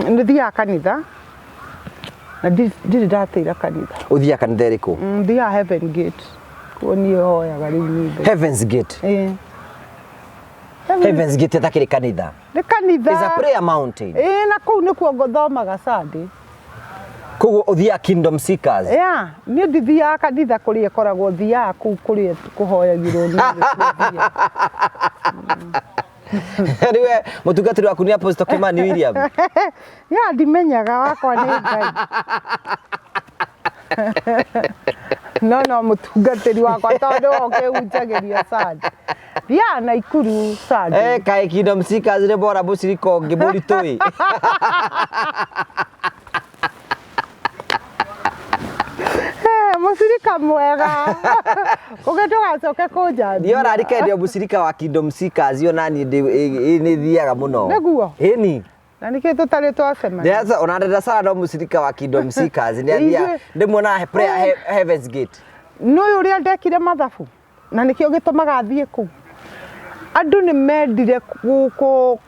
Nĩ thiaga kanitha na ndirĩ ndatĩra kanitha. Ũthiaga kanitha ĩrĩkũ? Thiaga Heaven Gate. Kuo niĩ hoyaga rĩu niĩ. Heaven's Gate? Ĩĩ. Heaven's Gate ĩtakĩrĩ kanitha? Nĩ kanitha. Is a prayer mountain. Ĩĩ na kũu nĩkuo ngũthomaga Sunday. Koguo ũthiaga Kingdom Seekers? Yeah, niĩ ndithiaga kanitha kũrĩa ĩkoragwo, thiaga kũu kũrĩa kũhoyagĩrwo niĩ nĩkuo thiaga. Rĩu we mũtungatĩri waku nĩ Apostle Kimani William? Ya ndimenyaga wakwa nĩ Ngai. No no mũtungatĩri wakwa tondũ ũkĩhunjagĩria Sunday. Thiaga Naikuru Sunday. Kaĩ Kingdom Seekers nĩ bora mũcirika ũngĩ mũritũ ĩ. Mũcirika mwega. Ũngĩ ndũgacoke kũnjambia. Ndiĩ ũrarika ndio mũcirika wa Kingdom Seekers ona niĩ nĩ thiaga mũno. Nĩguo? Ĩni. Na nĩkĩ tũtarĩ twacemania? Ndĩraca ona ndĩracara no mũcirika wa Kingdom Seekers nĩ athiaga Ithuĩ- ndĩmuonaga prayer Heaven's Gate. Nĩ ũrĩa ndekire mathabu na nĩkĩo gĩtũmaga thiĩ kũu. Andũ nĩ mendire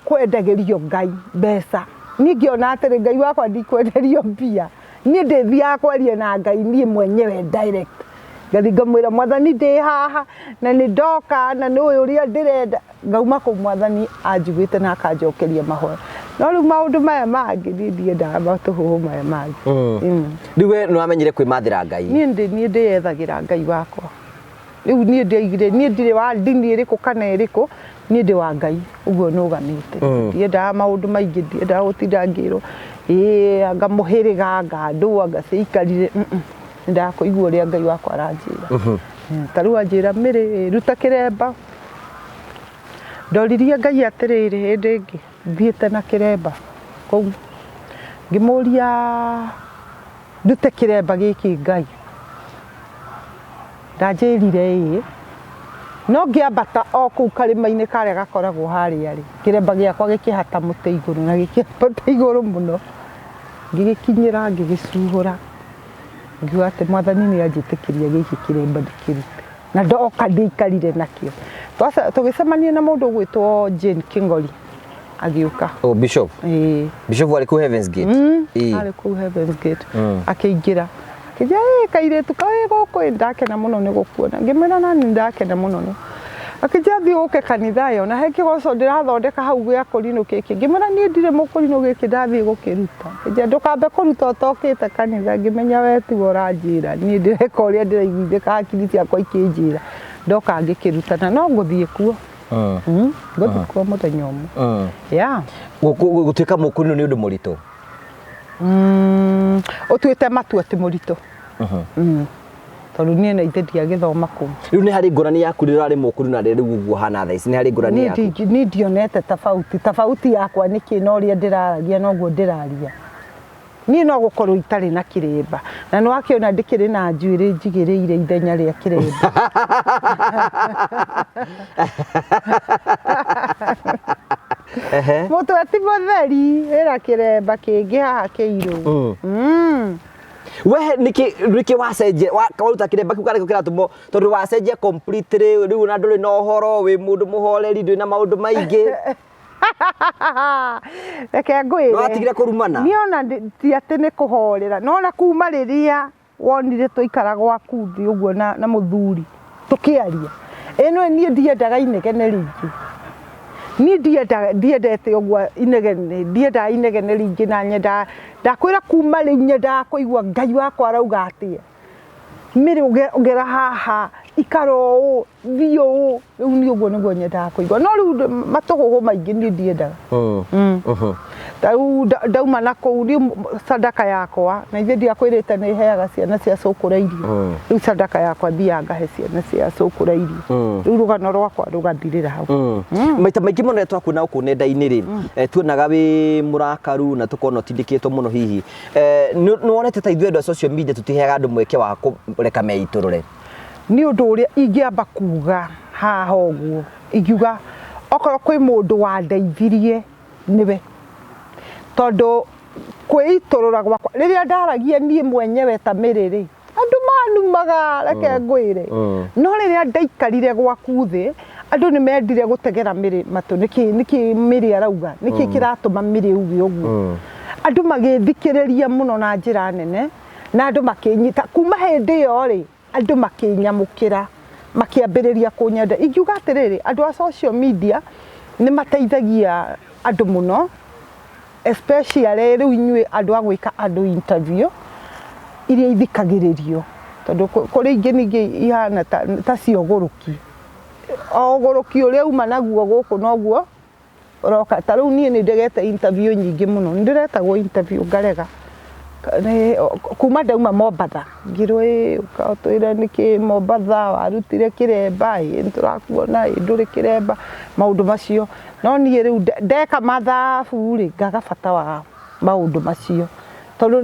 kwendagĩrio Ngai mbeca. Niĩ ngĩona atĩrĩ, Ngai wakwa ndikwenderio mbia. Niĩ ndĩthiaga kwaria na Ngai niĩ mwenyewe direct. Ngathiĩ ngamwĩra Mwathani ndĩ haha na nĩ ndoka na nĩ ũyũ ũrĩa ndĩrenda. Ngauma kũu Mwathani anjiguĩte na akanjokeria mahoya. No rĩu maũndũ maya mangĩ niĩ ndiendaga matũhũhũ maya mangĩ. Rĩu we nĩ wamenyire kwĩmathĩra Ngai? Niĩ ndĩyethagĩra Ngai wakwa. Rĩu niĩ ndĩaigire, niĩ ndirĩ wa ndini ĩrĩkũ kana ĩrĩkũ, niĩ ndĩ wa Ngai, ũguo nũgamĩte. Ndiendaga maũndũ maingĩ, ndiendaga gũtinda ngĩrwo, ĩĩ anga mũhĩrĩga, anga andũ, anga ciaikarire, nyendaga kũigua ũrĩa Ngai wakwa aranjĩra. Ta rĩu anjĩra Mĩrĩ, ruta kĩremba. Ndoririe Ngai atĩrĩrĩ, hĩndĩ ĩngĩ, thiĩte na kĩremba kũu, ngĩmũria ndute kĩremba gĩkĩ Ngai. Ndanjĩrire ĩĩ, no ngĩambata o kũu karĩma-inĩ karĩa gakoragwo harĩa rĩ, kĩremba gĩakwa gĩkĩhata mũtĩ igũrũ na gĩkĩambata igũrũ mũno, ngĩgĩkinyĩra ngĩgĩcuhũra, ngiuga atĩ Mwathani nĩ anjĩtĩkĩria gĩkĩ kĩremba ndĩkĩrute. Na ndoka ndiaikarire nakĩo. Tũgĩcemania na mũndũ ũgwĩtwo Jane Kingori agĩũka. Oh, Bishop. Ĩĩ. Bishop warĩ kũu Heaven's Gate. Ĩĩ. Arĩ kũu Heaven's Gate. Akĩingĩra. Akĩnjĩra, ĩ kairĩtu kaĩ gũkũ ĩ ndakena mũno nĩ gũkuona. Ngĩmwĩra nani ndakena mũno nĩ. Akĩnjĩra thiĩ ũke kanitha ĩyo na he kĩgoco ndĩrathondeka hau gĩa kũrinũ gĩkĩ. Ngĩmwĩra niĩ ndirĩ mũkũrinũ gĩkĩ ndathiĩ gũkĩruta. Akĩnjĩra ndũkambe kũruta ũtokĩte kanitha. Ngĩmenya we tiwe ũranjĩra, niĩ ndĩreka ũrĩa ndĩraiguithĩka hakiri ciakwa ikĩnjĩra. Ndoka ngĩkĩruta na no ngũthiĩ kuo. Ngũthiĩ kuo mũthenya ũmwe. Yeah. Gũtuĩka mũkũrinũ nĩ ũndũ mũritũ? Ũtuĩte matua ti mũritũ. Tondũ niĩ na ithe ndiagĩthoma kũu. Rĩu nĩ harĩ ngũrani yaku rĩrĩa ũrarĩ mũkũrinũ na rĩu ũguo ũhana thaa ici, nĩ harĩ ngũrani yaku? Niĩ ndionete tofauti. Tofauti yakwa nĩ kĩ na ũrĩa ndĩraragia noguo ndĩraria. Niĩ no gũkorwo itarĩ na kĩremba. Na nĩ wakĩona ndĩkĩrĩ na njuĩrĩ njigĩrĩire ithenya rĩa kĩremba. Mũtwe ti mũtheri, wĩna kĩremba kĩngĩ haha kĩirũ. We nĩkĩ wacenjia, waruta kĩremba kĩu karĩkũ kĩratũmwo, tondũ wacenjia completely, rĩu ona ndũrĩ na ũhoro, wĩ mũndũ mũhoreri, ndũrĩ na maũndũ maingĩ. Reke ngwĩre. Nĩwatigire kũrumana? Niĩ ona ti atĩ nĩ kũhorera, no ona kuma rĩrĩa wonire twaikara gwaku thĩ ũguo na mũthuri tũkĩaria, ĩ nĩũĩ niĩ ndiendaga inegene rĩingĩ. Niĩ ndiendete ũguo inegene, ndiendaga inegene rĩingĩ na nyendaga, ndakwĩra kuma rĩu nyendaga kũigua Ngai wakwa arauga atĩa. Mĩrĩ ũgera haha Ikara ũũ, thiĩ ũũ. Rĩu niĩ ũguo nĩguo nyendaga kũigua. No rĩu matũhũhũ maingĩ niĩ ndiendaga. Ta rĩu ndauma na kũu niĩ sadaka yakwa, na ithe ndiakwĩrĩte nĩ heaga ciana cia cũkũra irio. Rĩu sadaka yakwa thiaga ngahe ciana cia cũkũra irio. Rĩu rũgano rwakwa rũgathirĩra hau. Maita maingĩ mũno rĩrĩa twakuona gũkũ nenda-inĩ rĩ, tuonaga wĩ mũrakaru na tũkona ũtindĩkĩtwo mũno hihi. Nĩ wonete ta ithuĩ andũ a social media tũtiheaga andũ mweke wa kũreka meitũrũre? Nĩ ũndũ ũrĩa ingĩamba kuga haha ũguo, ingiuga okorwo kwĩ mũndũ wandeithirie nĩwe. Tondũ kwĩitũrũra gwakwa, rĩrĩa ndaragia niĩ mwenyewe ta Mary rĩ, andũ manumaga reke ngwĩre. No rĩrĩa ndaikarire gwaku thĩ, andũ nĩ mendire gũtegera Mary matũ, nĩkĩ nĩkĩ Mary arauga, nĩkĩ kĩratũma Mary auge ũguo. Andũ magĩthikĩrĩria mũno na njĩra nene, na andũ makĩnyita. Kuma hĩndĩ ĩyo rĩ, andũ makĩnyamũkĩra, makĩambĩrĩria kũnyenda. Ingiuga atĩrĩrĩ, andũ a social media nĩ mateithagia andũ mũno, especially rĩu inyuĩ andũ a gwĩka andũ interview iria ithikagĩrĩrio, tondũ kũrĩ ingĩ ningĩ ihana ta cia ũgũrũki. O ũgũrũki ũrĩa uma naguo gũkũ noguo ũroka. Ta rĩu niĩ nĩ ndegete interview nyingĩ mũno, nĩ ndĩretagwo interview ngarega. Kuma ndauma Mombatha, ngĩrwo ĩ ũka ũtwĩre nĩkĩ Mombatha, warutire kĩremba, ĩ nĩ tũrakuona ĩ ndũrĩ kĩremba, maũndũ macio. No niĩ rĩu ndeka mathabu rĩ, ngaga bata wa maũndũ macio. Tondũ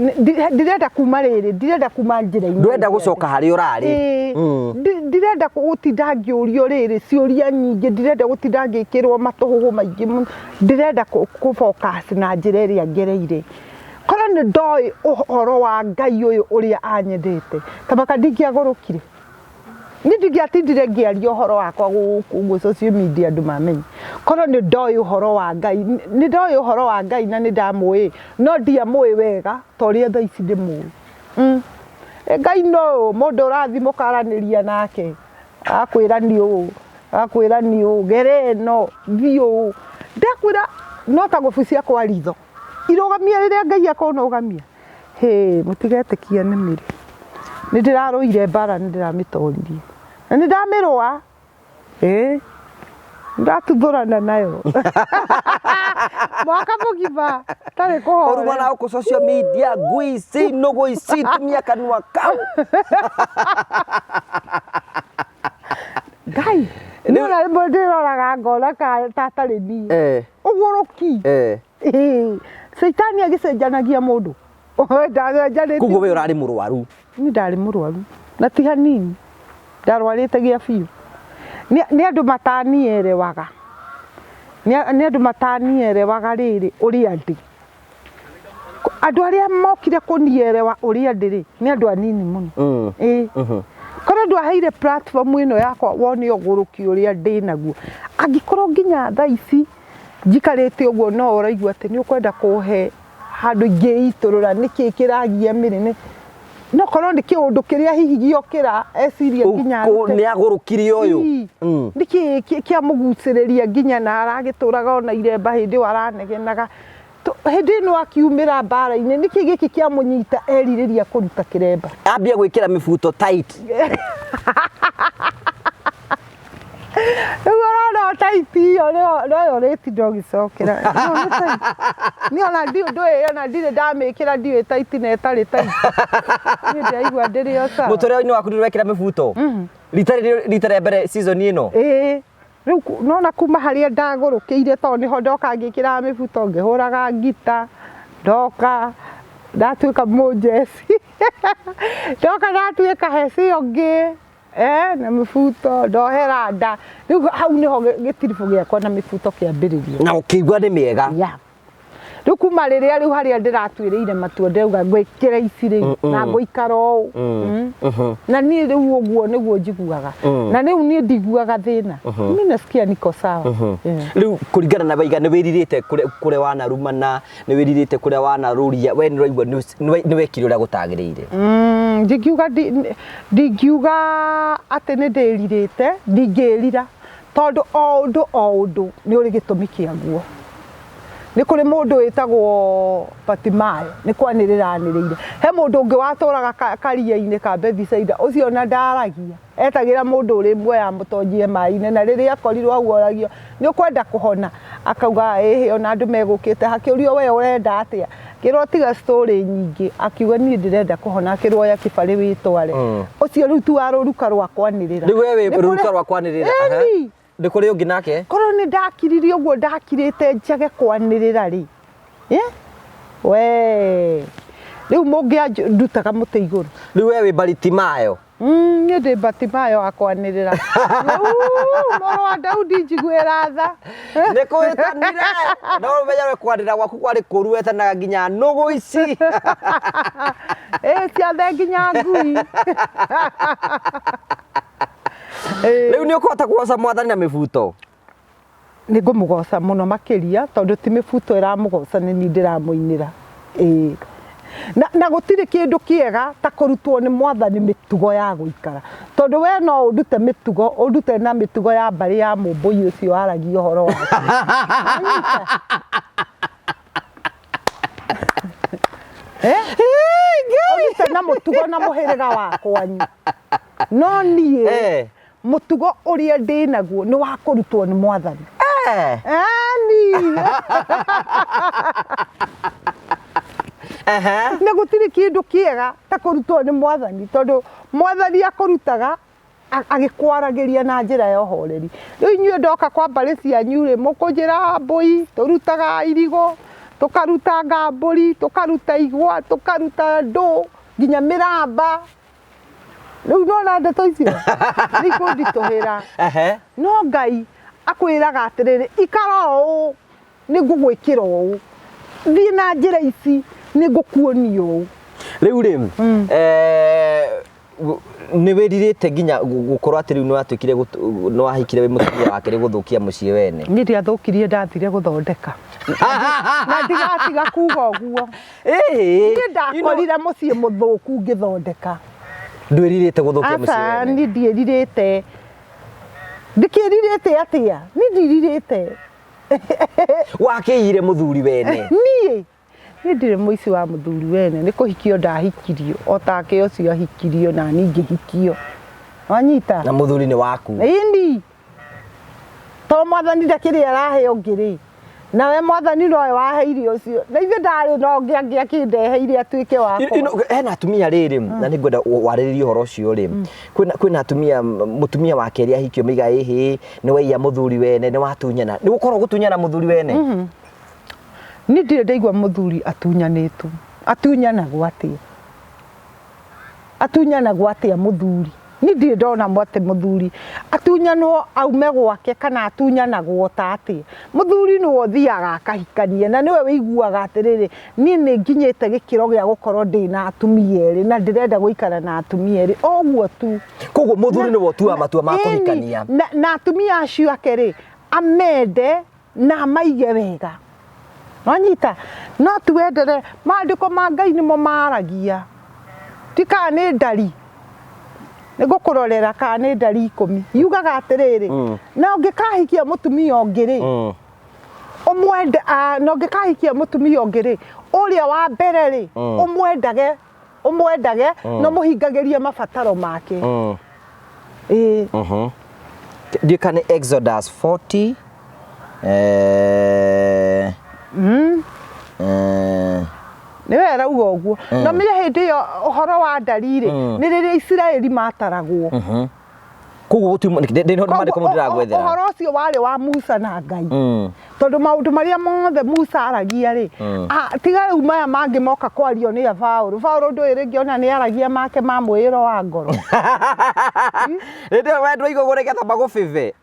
ndirenda kuma rĩrĩ, ndirenda kuma njĩra-inĩ. Ndũrenda gũcoka harĩa ũrarĩ. Ĩĩ, ndirenda gũtinda ngĩũrio rĩrĩ ciũria nyingĩ, ndirenda gũtinda ngĩkĩrwo matũhũhũ maingĩ mũno, ndĩrenda kũ focus na njĩra ĩrĩa ngereire. Korwo nĩ ndoĩ ũhoro wa Ngai ũyũ ũrĩa anyendete, ta maka ndingĩagũrũkire. Niĩ ndingĩatindire ngĩaria ũhoro wakwa gũkũ ũguo social media andũ mamenye. Korwo nĩ ndoĩ ũhoro wa Ngai, nĩ ndoĩ ũhoro wa Ngai na nĩ ndamũĩ, no ndiamũĩ wega ta ũrĩa thaa ici ndĩmũĩ. Ngai nũ mũndũ ũrathiĩ mũkaranĩria nake, agakwĩra nĩ ũũ, agakwĩra nĩ ũũ, gera ĩno, thiĩ ũũ. Ndakwĩra no ta gũbucia kwa ritho. Irũgamia rĩrĩa Ngai akũnũgamia. Hĩ, mũtigetĩkie nĩ mĩrĩ. Nĩ ndĩrarũire mbara nĩ ndĩramĩtoririe. Na nĩ ndamĩrũa. Ĩĩ. Ndatuthũrana nayo. Mwaka mũgima tarĩ kũhorera. Ũruma na gũkũ social media, ngui ici, nũgũ ici, tumia kanua kau. Ngai, nĩ ona rĩmwe ndĩroraga ngona ta atarĩ niĩ. Ũgũrũki. Ĩĩ, Caitani agĩcenjanagia mũndũ. Ndacenjanĩtie. Koguo we ũrarĩ mũrwaru? Niĩ ndarĩ mũrwaru na ti hanini, ndarwarĩte gĩa biũ. Nĩ andũ matanielewaga, nĩ andũ matanielewaga rĩrĩ ũrĩa ndĩ. Andũ arĩa mokire kũnielewa ũrĩa ndĩ rĩ, nĩ andũ anini mũno. Ĩĩ. Korwo ndwaheire platform ĩno yakwa wone ũgũrũki ũrĩa ndĩnaguo, angĩkorwo nginya thaa ici njikarĩte ũguo no ũraigua atĩ nĩ ũkwenda kũhe handũ ingĩitũrũra nĩkĩ kĩragia mĩrĩ no korwo nĩ kĩũndũ kĩrĩa hihi gĩokĩra eciria nginya arute. Nĩ agũrũkire ũyũ. Nĩkĩ kĩamũgucĩrĩria nginya na aragĩtũraga ona iremba hĩndĩ ĩyo aranegenaga. Hĩndĩ ĩno akiumĩra mbara-inĩ nĩkĩ gĩkĩ kĩamũnyita erirĩria kũruta kĩremba. Ambia gwĩkĩra mĩbuto tight. Rĩu ũrona o tight ĩyo noyo ũrĩtinda ũgĩcokera. No nĩ tight. Niĩ ona ndũĩ ona ndirĩ ndamĩkĩra ndiũĩ tight na ĩtarĩ tight. Niĩ ndĩraigua ndĩrĩ o sawa. Mũtũrĩre-inĩ waku ndũrĩ wekĩra mĩbuto? Rita rĩrĩ rita rĩa mbere season ĩno? Ĩĩ. Rĩu nona kuma harĩa ndagũrũkĩire tondũ nĩho ndoka ngĩkĩraga mĩbuto ngĩhũraga ngita, ndoka ndatuĩka mũnjeci ndoka ndatuĩka heci ĩyo ngĩ na mĩbuto ndohera nda, rĩu hau nĩho gĩtiribũ gĩakwa na mĩbuto kĩambĩrĩria. Na ũkĩigua nĩ mĩega. Yeah. Rĩu kuma rĩrĩa rĩu harĩa ndĩratuĩrĩire matua ndĩrauga ngwĩkĩra ici rĩu na ngũikara ũũ. Na niĩ rĩu ũguo nĩguo njiguaga. Na rĩu niĩ ndiguaga thĩna. Mimi nasikia niko sawa. Rĩu kũringana na waiga nĩ wĩrirĩte kũrĩa wanarumana, nĩ wĩrirĩte kũrĩa wanarũria, we nĩ ũraigua nĩ wekire ũrĩa gũtagĩrĩire? Ndingiuga ndingiuga atĩ nĩ ndĩrirĩte, ndingĩrira tondũ o ũndũ o ũndũ nĩ ũrĩ gĩtũmi kĩaguo. Nĩ kũrĩ mũndũ wĩtagwo Batimayo, nĩ kwanĩrĩra anĩrĩire. He mũndũ ũngĩ watũraga karia-inĩ ka Bethisaida, ũcio ona ndaragia, etagĩra mũndũ ũrĩ muoyo amũtonyie maĩ-inĩ, na rĩrĩa akorirwo hau oragio, nĩ ũkwenda kũhona? Akauga ĩhĩ, ona andũ megũkĩte. Hakĩũrio we ũrenda atĩa? Akĩrwo tiga story nyingĩ, akiuga niĩ ndĩrenda kũhona, akĩrwo oya kĩbarĩ wĩtware. Ũcio rĩu ti wa rũruka rwa kwanĩrĩra. Rĩu we wĩ Nĩ kũrĩ- rũruka rwa kwanĩrĩra. Aha. Ĩni. Nĩ kũrĩ ũngĩ nake? Korwo nĩ ndakiririe ũguo ndakirĩte njage kwanĩrĩra rĩ, we rĩu mũngĩandutaga mũtĩ igũrũ. Rĩu we wĩ Baritimayo? Niĩ ndĩ Bartimayo wa kwanĩrĩra. Mũrũ wa Daudi njiguĩra tha. Nĩ kũhĩtanire. No ũmenye we kwanĩrĩra gwaku kwarĩ kũru wetanaga nginya nũgũ ici. Ĩ ciothe nginya ngui. Rĩu nĩ ũkũhota kũgoca mwathani na mĩbuto? Nĩ ngũmũgoca mũno makĩria tondũ ti mĩbuto ĩramũgoca nĩ niĩ ndĩramũinĩra. Ĩĩ. Na gũtirĩ kĩndũ kĩega ta kũrutwo nĩ mwathani mĩtugo ya gũikara. Tondũ we no ũndute mĩtugo, ũndute na mĩtugo ya mbarĩ ya mũmbũi ũcio waragia ũhoro wake. Ũndute na mũtugo na mũhĩrĩga wa kwanyu. No niĩ mũtugo ũrĩa ndĩ naguo nĩ wa kũrutwo nĩ mwathani. Eni. Na gũtirĩ kĩndũ kĩega ta kũrutwo nĩ mwathani tondũ mwathani akũrutaga agĩkwaragĩria na njĩra ya ũhoreri. Rĩu inyuĩ ndoka kwa mbarĩ cianyu rĩ, mũkũnjĩra mbũi, tũrutaga irigũ, tũkaruta ngambũri, tũkaruta igwa, tũkaruta ndũ, nginya mĩramba. Rĩu nĩwona ndeto icio nĩ ikũnditũhĩra. No Ngai akwĩraga atĩrĩrĩ, ikara ũũ, nĩ ngũgwĩkĩra ũũ, thiĩ na njĩra ici, nĩ ngũkuonia ũũ. Rĩu rĩ, nĩ wĩrirĩte nginya gũkorwo atĩ rĩu nĩ watuĩkire nĩ wahikire wĩ mũtumia wa kerĩ gũthũkia mũciĩ wene? Niĩ ndiathũkirie, ndathire gũthondeka. Na ndigatiga kuga ũguo. Niĩ ndakorire mũciĩ mũthũku ngĩthondeka. Ndwĩrirĩte gũthũkia mũciĩ Aca, wene? niĩ ndiĩrirĩte. Ndĩkĩrirĩte atĩa? Niĩ ndirirĩte. Wakĩiyire mũthuri wene? Niĩ? Niĩ ndirĩ mũici wa mũthuri wene, nĩ kũhikio ndahikirio, o take ũcio ahikirio na niĩ ngĩhikio. Wanyita? Na mũthuri nĩ waku? Ĩni. To mwathani ndakĩrĩ arahe ũngĩ rĩ, nawe mwathani nowe waheire ũcio, na ithe ndarĩ na ũngĩ angĩakĩndeheire atuĩke wakwa. Hena atumia rĩrĩ, na nĩ ngwenda warĩrĩrie ũhoro ũcio rĩ, kwĩna atumia, mũtumia wa kerĩ ahikio maiga ĩhĩ, nĩ waiya mũthuri wene, nĩ watunyana. Nĩ gũkorwo gũtunyana mũthuri wene? Niĩ ndirĩ ndaigua mũthuri atunyanĩtwo. Atunyanagwo atĩa? Atunyanagwo atĩa mũthuri? Niĩ ndirĩ ndona atĩ mũthuri atunyanwo aume gwake kana atunyanagwo ta atĩa. Mũthuri nĩwe ũthiaga akahikania na nĩwe ũiguaga atĩrĩrĩ, niĩ nĩ nginyĩte gĩkĩro gĩa gũkorwo ndĩna atumia erĩ na ndĩrenda gũikara na atumia erĩ, o ũguo tu. Koguo mũthuri nĩwe ũtuaga matua ma kũhikania. Na atumia acio ake rĩ, amende na amaige wega. Wanyita? No tuwendere maandĩko ma Ngai nĩmo maragia. Ti kana nĩ ndari. Nĩ ngũkũrorera kana nĩ ndari 10. Yugaga atĩrĩrĩ, na ũngĩkahikia mũtumia ũngĩ rĩ, ũmwende, na ũngĩkahikia mũtumia ũngĩ rĩ, ũrĩa wa mbere rĩ, ũmwendage, ũmwendage na ũmũhingagĩrie mabataro make. Ĩĩ. Ndiũĩ kana nĩ Exodus 40, Nĩ we arauga ũguo. Na ũmenye hĩndĩ ĩyo ũhoro wa ndari rĩ, nĩ rĩrĩa Isiraeli mataragwo. Koguo gũtirĩ ndĩ na maandĩko mau ndĩragwethera. Ũhoro ũcio warĩ wa Musa na Ngai. Tondũ maũndũ marĩa mothe Musa aragia rĩ, tiga rĩu maya mangĩ moka kwario nĩ Paũlũ. Paũlũ ndũĩ rĩngĩ ona nĩ aragia make ma mwĩĩro wa ngoro. Hĩndĩ ĩyo we ndwaigua ũguo nĩgetha magũbĩbe.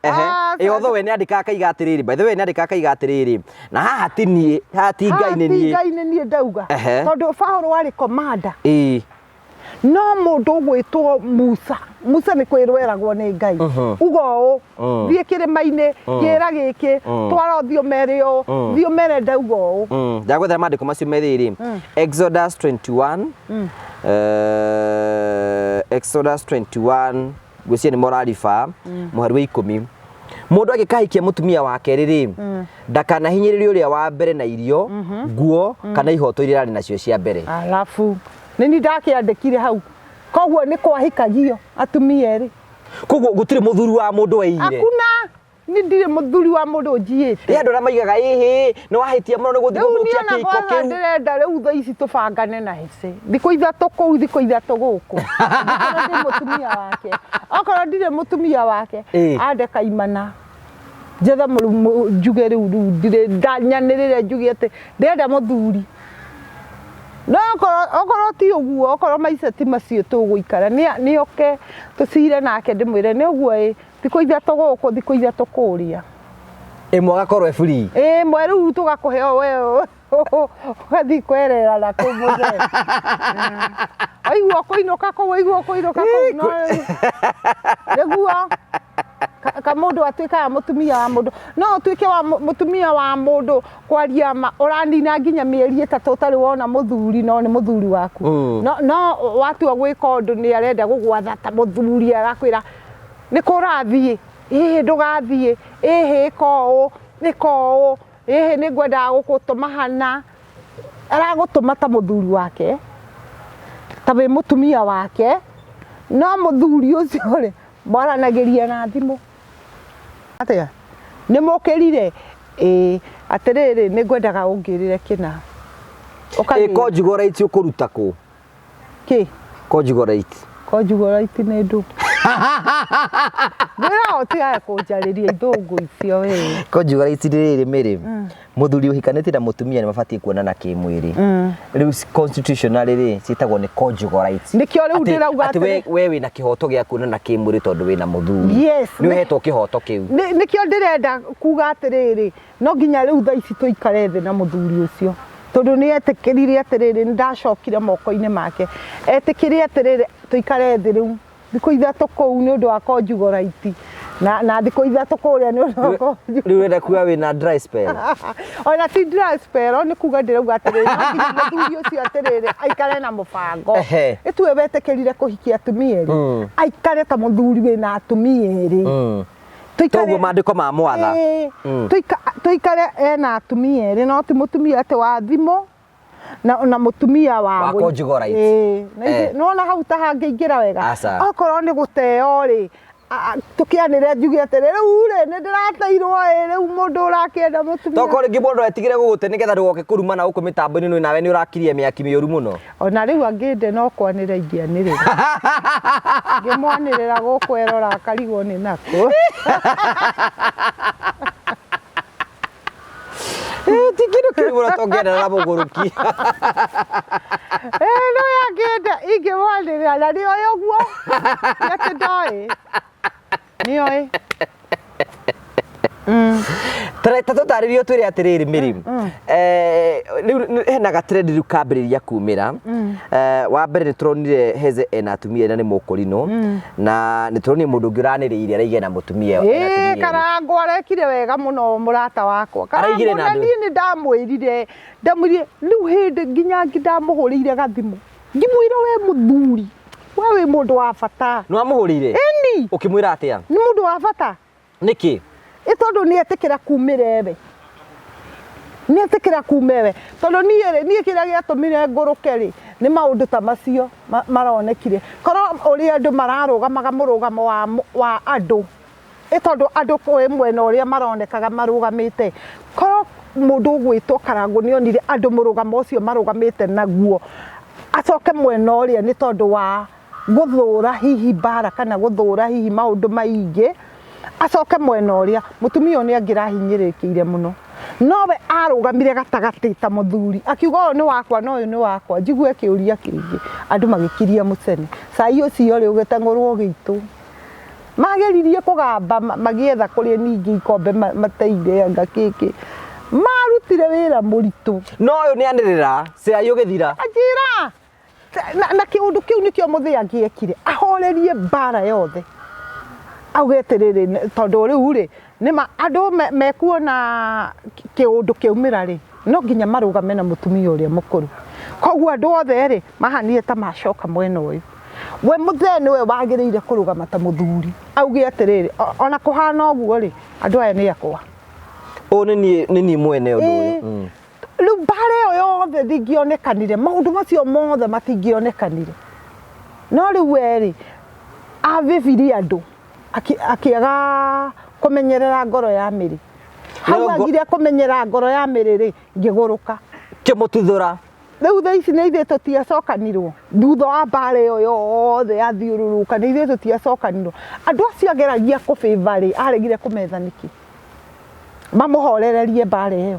Ĩ although we nĩ andĩkaga akaiga atĩrĩrĩ, by the way nĩ andĩkaga akaiga atĩrĩrĩ, na haha ti niĩ, haha ti Ngai nĩ niĩ. Haha ti Ngai nĩ niĩ ndauga. Tondũ Paũlũ arĩ commander. No mũndũ ũgwĩtwo Musa, Musa nĩ kwĩrwo eragwo nĩ Ngai, uga ũũ, thiĩ kĩrĩma-inĩ, kĩĩra gĩkĩ, twara ũthiĩ ũmere ũũ, thiĩ ũmere ndauga ũũ. Ndagwethera maandĩko macio me rĩrĩ, Exodus 21, Exodus 21, ngwĩciria nĩmo ũrariba, mũhari wa 10. Mũndũ angĩkahikia mũtumia wa kerĩ rĩ, ndakanahinyĩrĩrie ũrĩa wa mbere na irio, nguo kana ihoto iria ararĩ nacio cia mbere. Alafu nĩ ni ndakĩandĩkire hau, koguo nĩ kwahikagio atumia erĩ. Koguo gũtirĩ mũthuri wa mũndũ weire. Hakuna, ni ndirĩ mũthuri wa mũndũ ũnjiyĩte. Ĩ andũ arĩa maigaga ĩhĩ nĩ wahĩtia mũno nĩ gũthiĩ Rĩu niĩ gũthũkia ona kĩhiko kwanza kĩu. ndĩrenda rĩu thaa ici tũbangane na hece thikũ 3 kũu, thikũ 3 gũkũ. Okorwo ndĩ mũtumia wake, okorwo ndirĩ mũtumia wake, ande kaimana njethe njuge rĩu rĩu ndirĩ ndanyanĩrĩre njuge atĩ ndĩrenda mũthuri. No okorwo ti ũguo, okorwo maica ti macio tũgũikara, nĩ oke tũcire nake ndĩmwĩre nĩ ũguo ĩ, thikũ 3 gũkũ, thikũ 3 kũrĩa. Ĩmwe agakorwo e free. Ĩmwe rĩu tũgakũhe o we ũgathiĩ kwerera na kũu mũthee. Waigua kũinũka kũu, waigua kũinũka kũu, no nĩguo kamũndũ atuĩkaga mũtumia wa mũndũ. No ũtuĩke wa mũtumia wa mũndũ kwaria ma, ũranina nginya mĩeri 3 ũtarĩ wona mũthuri, no nĩ mũthuri waku. No watua gwĩka ũndũ nĩ arenda gũgwatha ta mũthuri, agakwĩra nĩ kũ ũrathiĩ, ĩhĩ ndũgathiĩ, ĩhĩ ĩka ũũ, ĩka ũũ, ĩhĩ nĩ ngwendaga gũgũtũma hana. Aragũtũma ta mũthuri wake, ta wĩ mũtumia wake, no mũthuri ũcio rĩ, mwaranagĩria na thimũ. Atĩa? Nĩ mũkĩrire? Ĩĩ, atĩrĩrĩ, nĩ ngwendaga ũngĩrĩre kĩna. Ĩ conjugal right ũkũruta kũ? Kĩ? Conjugal right. Conjugal right nĩ ndũ? Ngwĩra ũtigage kũnjarĩria ithũngũ icio we. Conjugal right rĩrĩ mĩrĩ, mũthuri ũhikanĩtie na mũtumia nĩ mabatiĩ kuonana kĩmwĩrĩ. Rĩu constitutionally rĩ, ciĩtagwo nĩ conjugal rights. Nĩkĩo rĩu ndĩrauga atĩ we wĩna kĩhoto gĩa kuonana kĩmwĩrĩ tondũ wĩna mũthuri. Yes. Nĩ ũhetwo kĩhoto kĩu. Nĩkĩo ndĩrenda kuga atĩrĩrĩ, no nginya rĩu thaa ici tũikare thĩ na mũthuri ũcio, tondũ nĩ etĩkĩrire atĩrĩrĩ, nĩ ndacokire moko-inĩ make, etĩkĩre atĩrĩrĩ tũikare thĩ rĩu thikũ 3 kũu nĩ ũndũ wa conjugal right, na thikũ 3 kũrĩa nĩ ũndũ wa conjugal. Rĩu ũrenda kuga wĩna dry spell? Ona ti dry spell, nĩ kuga ndĩrauga atĩrĩrĩ, no nginya mũthuri ũcio atĩrĩrĩ aikare na mũbango. Ĩtue wetĩkĩrire kũhikia atumia erĩ, aikare ta mũthuri wĩna atumia erĩ. Toguo maandĩko ma mwatha. Tũikare ena atumia erĩ, no ti mũtumia atĩ wa thimũ na mũtumia wa Wa conjugal rights. Nĩwona hau ta hangĩingĩra wega. Okorwo nĩ gũteo rĩ, tũkĩanĩre njuge atĩrĩ, rĩu rĩ, nĩ ndĩrateirwo ĩ, rĩu mũndũ ũrakĩenda mũtumia. Tokorwo rĩngĩ mũndũ etigĩre gũgũte nĩgetha ndũgoke kũrumana gũkũ mĩtambo-inĩ, nawe nĩ ũrakirie mĩaki mĩũru mũno. Ona rĩu angĩnde no kwanĩrĩra ingĩanĩrĩra. Ngĩmwanĩrĩra gũkũ erora akarigwo nĩ nakũ. Ti kĩndũ kĩũru mũno tũngĩendana na mũgũrũki. No angĩenda ingĩmwanĩrĩra na nĩoĩ ũguo. Ti atĩ ndoĩ. Nĩoĩ. Ta tũtarĩrie ũtwĩre atĩrĩrĩ Mary, rĩu hena ga trend rĩu kambĩrĩria kumĩra. Wa mbere nĩ tũronire Heze ena atumia na nĩ mũkũrinũ, na nĩ tũronire mũndũ ũngĩ ũranĩrĩire araiga ena mũtumia, ena atumia erĩ. Karangũ arekire wega mũno mũrata wakwa. Araigire Karangũ na na andũ. niĩ nĩ ndamwĩrire, ndamwĩrire rĩu hĩndĩ nginya ndamũhũrĩire gathimũ, ngĩmwĩra we mũthuri, we wĩ mũndũ wa bata. Nĩ wamũhũrĩire? Ĩni. Ũkĩmwĩra atĩa? Nĩ mũndũ wa bata. Nĩkĩ? Ĩ tondũ nĩ etĩkĩra kumĩra ewe. Nĩ etĩkĩra kuma ewe. Tondũ niĩ rĩ, niĩ kĩrĩa gĩatũmire ngũrũke rĩ, nĩ maũndũ ta macio maronekire. Korwo ũrĩa andũ mararũgamaga mũrũgamo wa andũ, ĩ tondũ andũ kwĩ mwena ũrĩa maronekaga marũgamĩte, korwo mũndũ ũgwĩtwo Karangũ nĩ onire andũ mũrũgamo ũcio marũgamĩte naguo, acoke mwena ũrĩa nĩ tondũ wa gũthũra hihi mbara kana gũthũra hihi maũndũ maingĩ, acoke mwena ũrĩa, mũtumia ũyũ nĩ angĩrahinyĩrĩkĩire mũno. Nowe arũgamire gatagatĩ ta mũthuri, akiuga ũyũ nĩ wakwa na ũyũ nĩ wakwa, njigue kĩũria kĩngĩ, andũ magĩkiria mũcene. Cai ũcio rĩ ũgĩteng'ũrwo ũgĩitwo. Mageririe kũgamba magĩetha kũrĩa ningĩ ikombe mateire anga kĩkĩ. Marutire wĩra mũritũ. No ũyũ nĩ anĩrĩra, cai ũgĩthira. Anjĩra! Na kĩũndũ kĩu nĩkĩo mũthĩ angĩekire, ahorerie mbara yothe. Auge atĩrĩrĩ, tondũ rĩu rĩ, nĩma andũ mekuona kĩũndũ kĩaumĩra rĩ, no nginya marũgame na mũtumia ũrĩa mũkũrũ. Koguo andũ othe rĩ, mahanire ta macoka mwena ũyũ. We mũthee nĩwe wagĩrĩire kũrũgama ta mũthuri auge atĩrĩrĩ, ona kũhana ũguo rĩ, andũ aya nĩ akwa. Ũyũ nĩ niĩ nĩ niĩ mwene ũndũ ũyũ. Ĩĩ. Rĩu mbara ĩyo yothe ndĩngĩonekanire, maũndũ macio mothe matingĩonekanire. No rĩu we rĩ, avĩbirie andũ akĩaga kũmenyerera ngoro ya Mĩrĩ. Hau agire kũmenyera ngoro ya Mĩrĩ rĩ, ngĩgũrũka. Kĩmũtuthũra. Rĩu thaa ici nĩ ithuĩ tũtiacokanirwo thutha wa mbara ĩyo yothe yathiũrũrũka, nĩ ithuĩ tũtiacokanirwo. Andũ acio ageragia kũ favor rĩ, aregire kũmetha nĩkĩ? Mamũhorererie mbara ĩyo.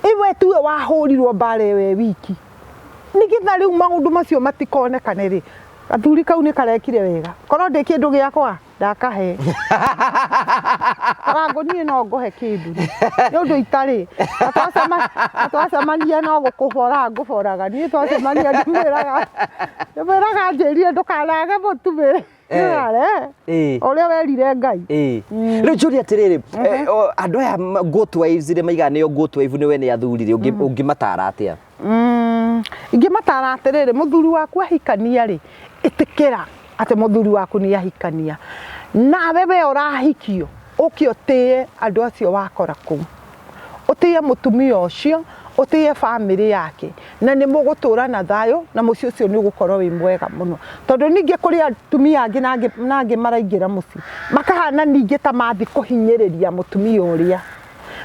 Ĩ we tiwe wahũrirwo mbara ĩyo ĩ wiki. Nĩgetha rĩu maũndũ macio matikonekane rĩ, gathuri kau nĩ karekire wega. Korwo ndĩ kĩndũ gĩakwa, ndakahe. Karangũ niĩ no ngũhe kĩndũ nĩ ũndũ itarĩ. Na twacemania no gũkũbora ngũboraga. Niĩ twacemania ndĩmwĩraga ndĩmwĩraga anjĩrire ndũkanage mũtu Ndũkare. Ũrĩa werire Ngai. Rĩu njũrie atĩrĩrĩ, andũ aya goat wives rĩ maigaga nĩo goat wife nĩ we nĩ athuri rĩ, ũngĩmatara atĩa? Ingĩmatara atĩrĩrĩ, mũthuri waku ahikania rĩ, ĩtĩkĩra atĩ mũthuri waku nĩ ahikania. Nawe we ũrahikio, ũke ũtĩe andũ acio wakora kũu. Ũtĩe mũtumia ũcio, ũtĩe bamĩrĩ yake, na nĩ mũgũtũra na thayũ, na mũciĩ ũcio nĩ ũgũkorwo wĩ mwega mũno. Tondũ ningĩ kũrĩ atumia angĩ na angĩ na angĩ maraingĩra mũciĩ, makahana ningĩ ta mathiĩ kũhinyĩrĩria mũtumia ũrĩa.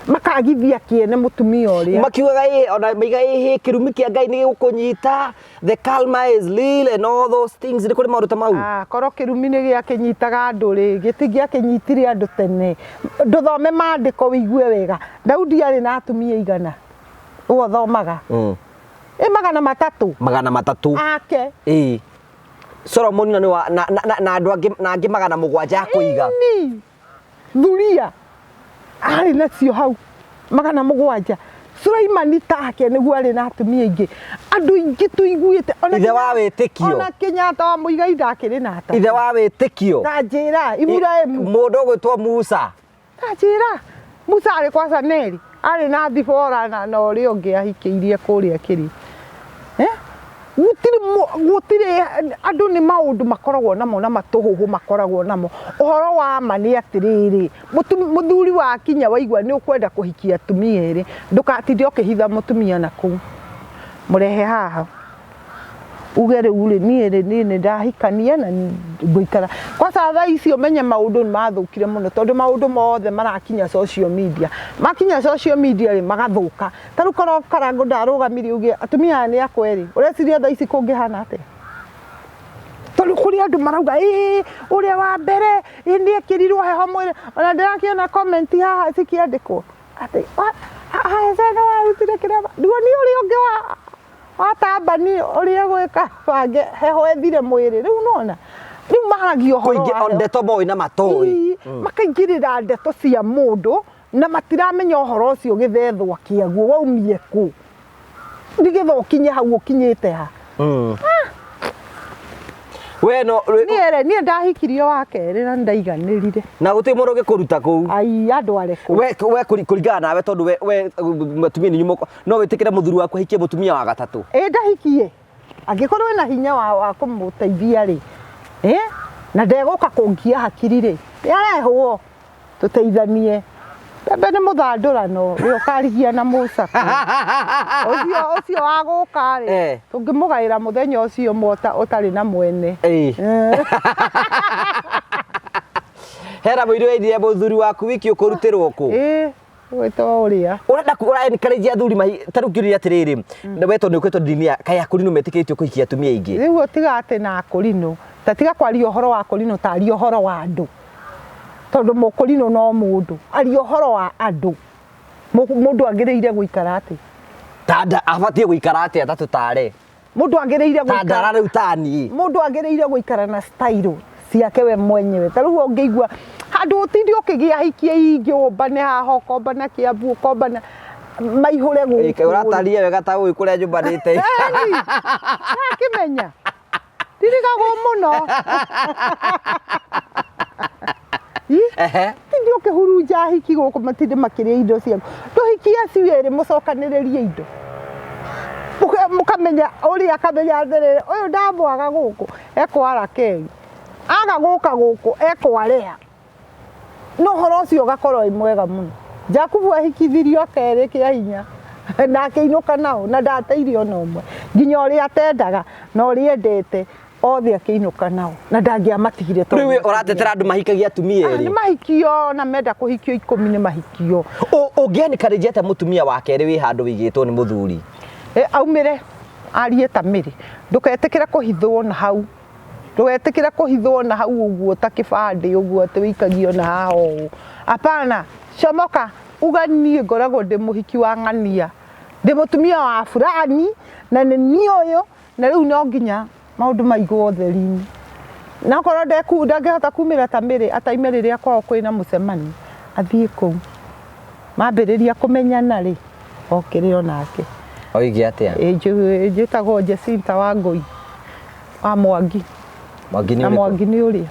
Makagithia kĩene mũtumia ũrĩa. Makiugaga ĩ, ona maigaga ĩ, kĩrumi kĩa Ngai nĩ gĩgũkũnyita, the karma is real and all those things, nĩ kũrĩ maũndũ ta mau? Ah, korwo kĩrumi nĩ gĩakĩnyitaga andũ rĩ, gĩtingĩakĩnyitire andũ tene. Ndũthome maandĩko wĩigue wega. Daudi arĩ na atumia aigana? Ũguo ũthomaga. Ĩ 300. 300. Ake. Ĩĩ. Solomoni na nĩ wa na na na andũ angĩ na angĩ 700 a kũiga. Ĩni. Thuria arĩ nacio hau 700. Sulaimani take nĩguo arĩ na atumia aingĩ. Andũ aingĩ tũiguĩte. Ona Ithe wa wĩtĩkio. Ona Kenyatta wa Muigai ndakĩrĩ na atatũ. Ithe wa wĩtĩkio. Ta njĩra, Iburahĩmu. Mũndũ ũgwĩtwo Musa. Ta njĩra, Musa arĩ kwa Saneli, arĩ na Zipora na ũrĩa ũngĩ ahikĩirie kũrĩa kĩrĩ. Eh? Gũtirĩ gũtirĩ andũ nĩ maũndũ makoragwo namo na matũhũhũ makoragwo namo. Ũhoro wa ma nĩ atĩrĩrĩ, mũthuri wakinya waigua nĩ ũkwenda kũhikia atumia erĩ, ndũgatinde ũkĩhitha mũtumia na kũu. Mũrehe haha. Uge rĩu rĩ, niĩ rĩ, niĩ nĩ ndahikania na ngũikara. Kwanza thaa ici ũmenye maũndũ nĩ mathũkire mũno tondũ maũndũ mothe marakinya social media. Makinya social media rĩ, magathũka. Ta rĩu korwo Karangũ ndarũgamire auge atumia aya nĩ akwa rĩ, ũreciria thaa ici kũngĩhana atĩa? Tondũ kũrĩ andũ marauga ĩĩ ũrĩa wa mbere ĩĩ nĩ ekĩrirwo heho mwĩrĩ. Ona ndĩrakĩona comment haha cikĩandĩkwo atĩ haya no arutire kĩrema. Nduonie ũrĩa ũngĩ wa watamba ni ũrĩa gwĩka bange heho ethire mwĩrĩ. Rĩu nĩwona rĩu maragia ũhoro Kũingĩ wa heho. ndeto moĩ na matoĩ. Ii, makaingĩrĩra ndeto cia mũndũ na matiramenya ũhoro ũcio gĩthethwa kĩaguo waumire kũ nĩgetha ũkinye hau ũkinyĩte ha. We no Niĩ rĩ, niĩ ndahikirio wa kerĩ na nĩndaiganĩrire. Na gũtirĩ mũndũ ũngĩkũruta kũu. Ai, andũ arĩkũ? We kũringana nawe tondũ we atumia nĩ inyuĩ no wĩtĩkĩre mũthuri waku ahikie mũtumia wa gatatũ? Ĩ ndahikie. Angĩkorwo ena hinya wa kũmũteithia rĩ, na ndegũka kũngia hakiri rĩ, nĩarehwo tũteithanie. Mbembe nĩ mũthandũrano, we ũkarigia na mũcakũ. Ũcio ũcio wa gũka rĩ, tũngĩmũgaĩra mũthenya ũcio ũmwe ũtarĩ na mwene. Hena mũirũ wendire mũthuri waku wiki ũkũrutĩrwo kũ? Gwĩtwo ũrĩa. Ũrenda ũra encourage athuri mahi ta rĩu ngĩũria atĩrĩrĩ, na we tondũ nĩ ũkoretwo ndini ya kaĩ akũrinũ metĩkĩrĩtio kũhikia atumia aingĩ? Rĩu tiga atĩ na akũrinũ, ta tiga kwaria ũhoro wa akũrinũ ta aria ũhoro wa andũ. Tondũ mũkũrinũ no mũndũ, aria ũhoro wa andũ. Mũndũ agĩrĩire gũikara atĩa? Ta abatiĩ gũikara atĩa ta tũtare? Mũndũ agĩrĩire Ta gũikara ndara rĩu ta niĩ. Mũndũ agĩrĩire gũikara na style ciake we mwenyewe. Ta rĩu ũngĩigua handũ ũtinde ũkĩgĩa ahikia aingĩ ũmbane haha ũkombana Kĩambu ũkombana maihũre gũkũ. Ũrataria wega ta ũĩ kũrĩa nyumbanĩte. Ĩni, ndakĩmenya. Ndirigagwo mũno. Tinde ũkĩhurunja ahiki gũkũ matinde makĩrĩa indo ciaku. Ndũhikie acio erĩ mũcokanĩrĩrie indo. Mũkamenya ũrĩa akamenya atĩrĩrĩ, ũyũ ndamwaga gũkũ ekwara keri, aga gũka gũkũ ekwareha. No ũhoro ũcio ũgakorwo wĩ mwega mũno. Jakubu ahikithirio kerĩ kĩa hinya na akĩinũka nao na ndateire ona ũmwe, nginya ũrĩa atendaga na ũrĩa endete othe akĩinũka nao na ndangĩamatigire tondũ Rĩu we ũratetera andũ mahikagia atumia Ah, erĩ. nĩ mahikio na menda kũhikio ikũmi nĩ mahikio. Ũngĩencourage atĩa mũtumia wa kerĩ wĩ handũ wĩigĩtwo nĩ mũthuri? E, aumĩre arie ta mĩrĩ, ndũketĩkĩre kũhithwo na hau, ndũgetĩkĩre kũhithwo na hau ũguo ta kĩbandĩ ũguo atĩ wĩikagio na haha ũũ. Hapana, comoka uga niĩ ngoragwo ndĩ mũhiki wa ng'ania, ndĩ mũtumia wa fulani na nĩ niĩ ũyũ, na rĩu no nginya maũndũ maigwo ũtheri-inĩ. Na okorwo ndangĩhota kumĩra ta mĩrĩ, ataime rĩrĩa kwao kwĩna mũcemanio, athiĩ kũu. Mambĩrĩria kũmenyana rĩ, okĩrĩo nake. Oige atĩa? Ĩ, njĩtagwo Jacinta Wangũi wa Mwangi. Mwangi nĩ Na ũrĩkũ? Mwangi nĩ ũrĩa.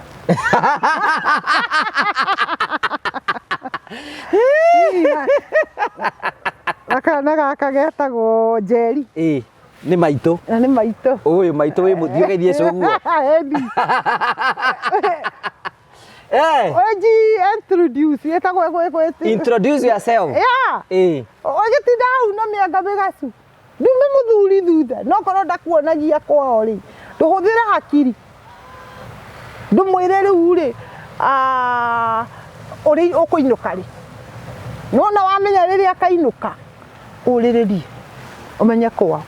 Na kana gaka getagwo Njeri. Ĩ, nĩ maitũ. Na nĩ maitũ. Ũyũ maitũ wĩ mũthiĩ ũgeithie cũguo. Eni. Eh, Oji introduce ĩtagwo ĩgwĩ introduce yourself. Yeah. Ĩ. Ũgĩtinda hau na mĩanga mĩgacu. Ndume mũthuri thutha no korwo ndakuonagia kwao rĩ, ndũhũthĩre hakiri. Ndũmwĩre rĩu rĩ, ũrĩ ũkũinũka rĩ. Nĩwona wamenya rĩrĩa akainũka, ũrĩrĩrie ũmenye kwao.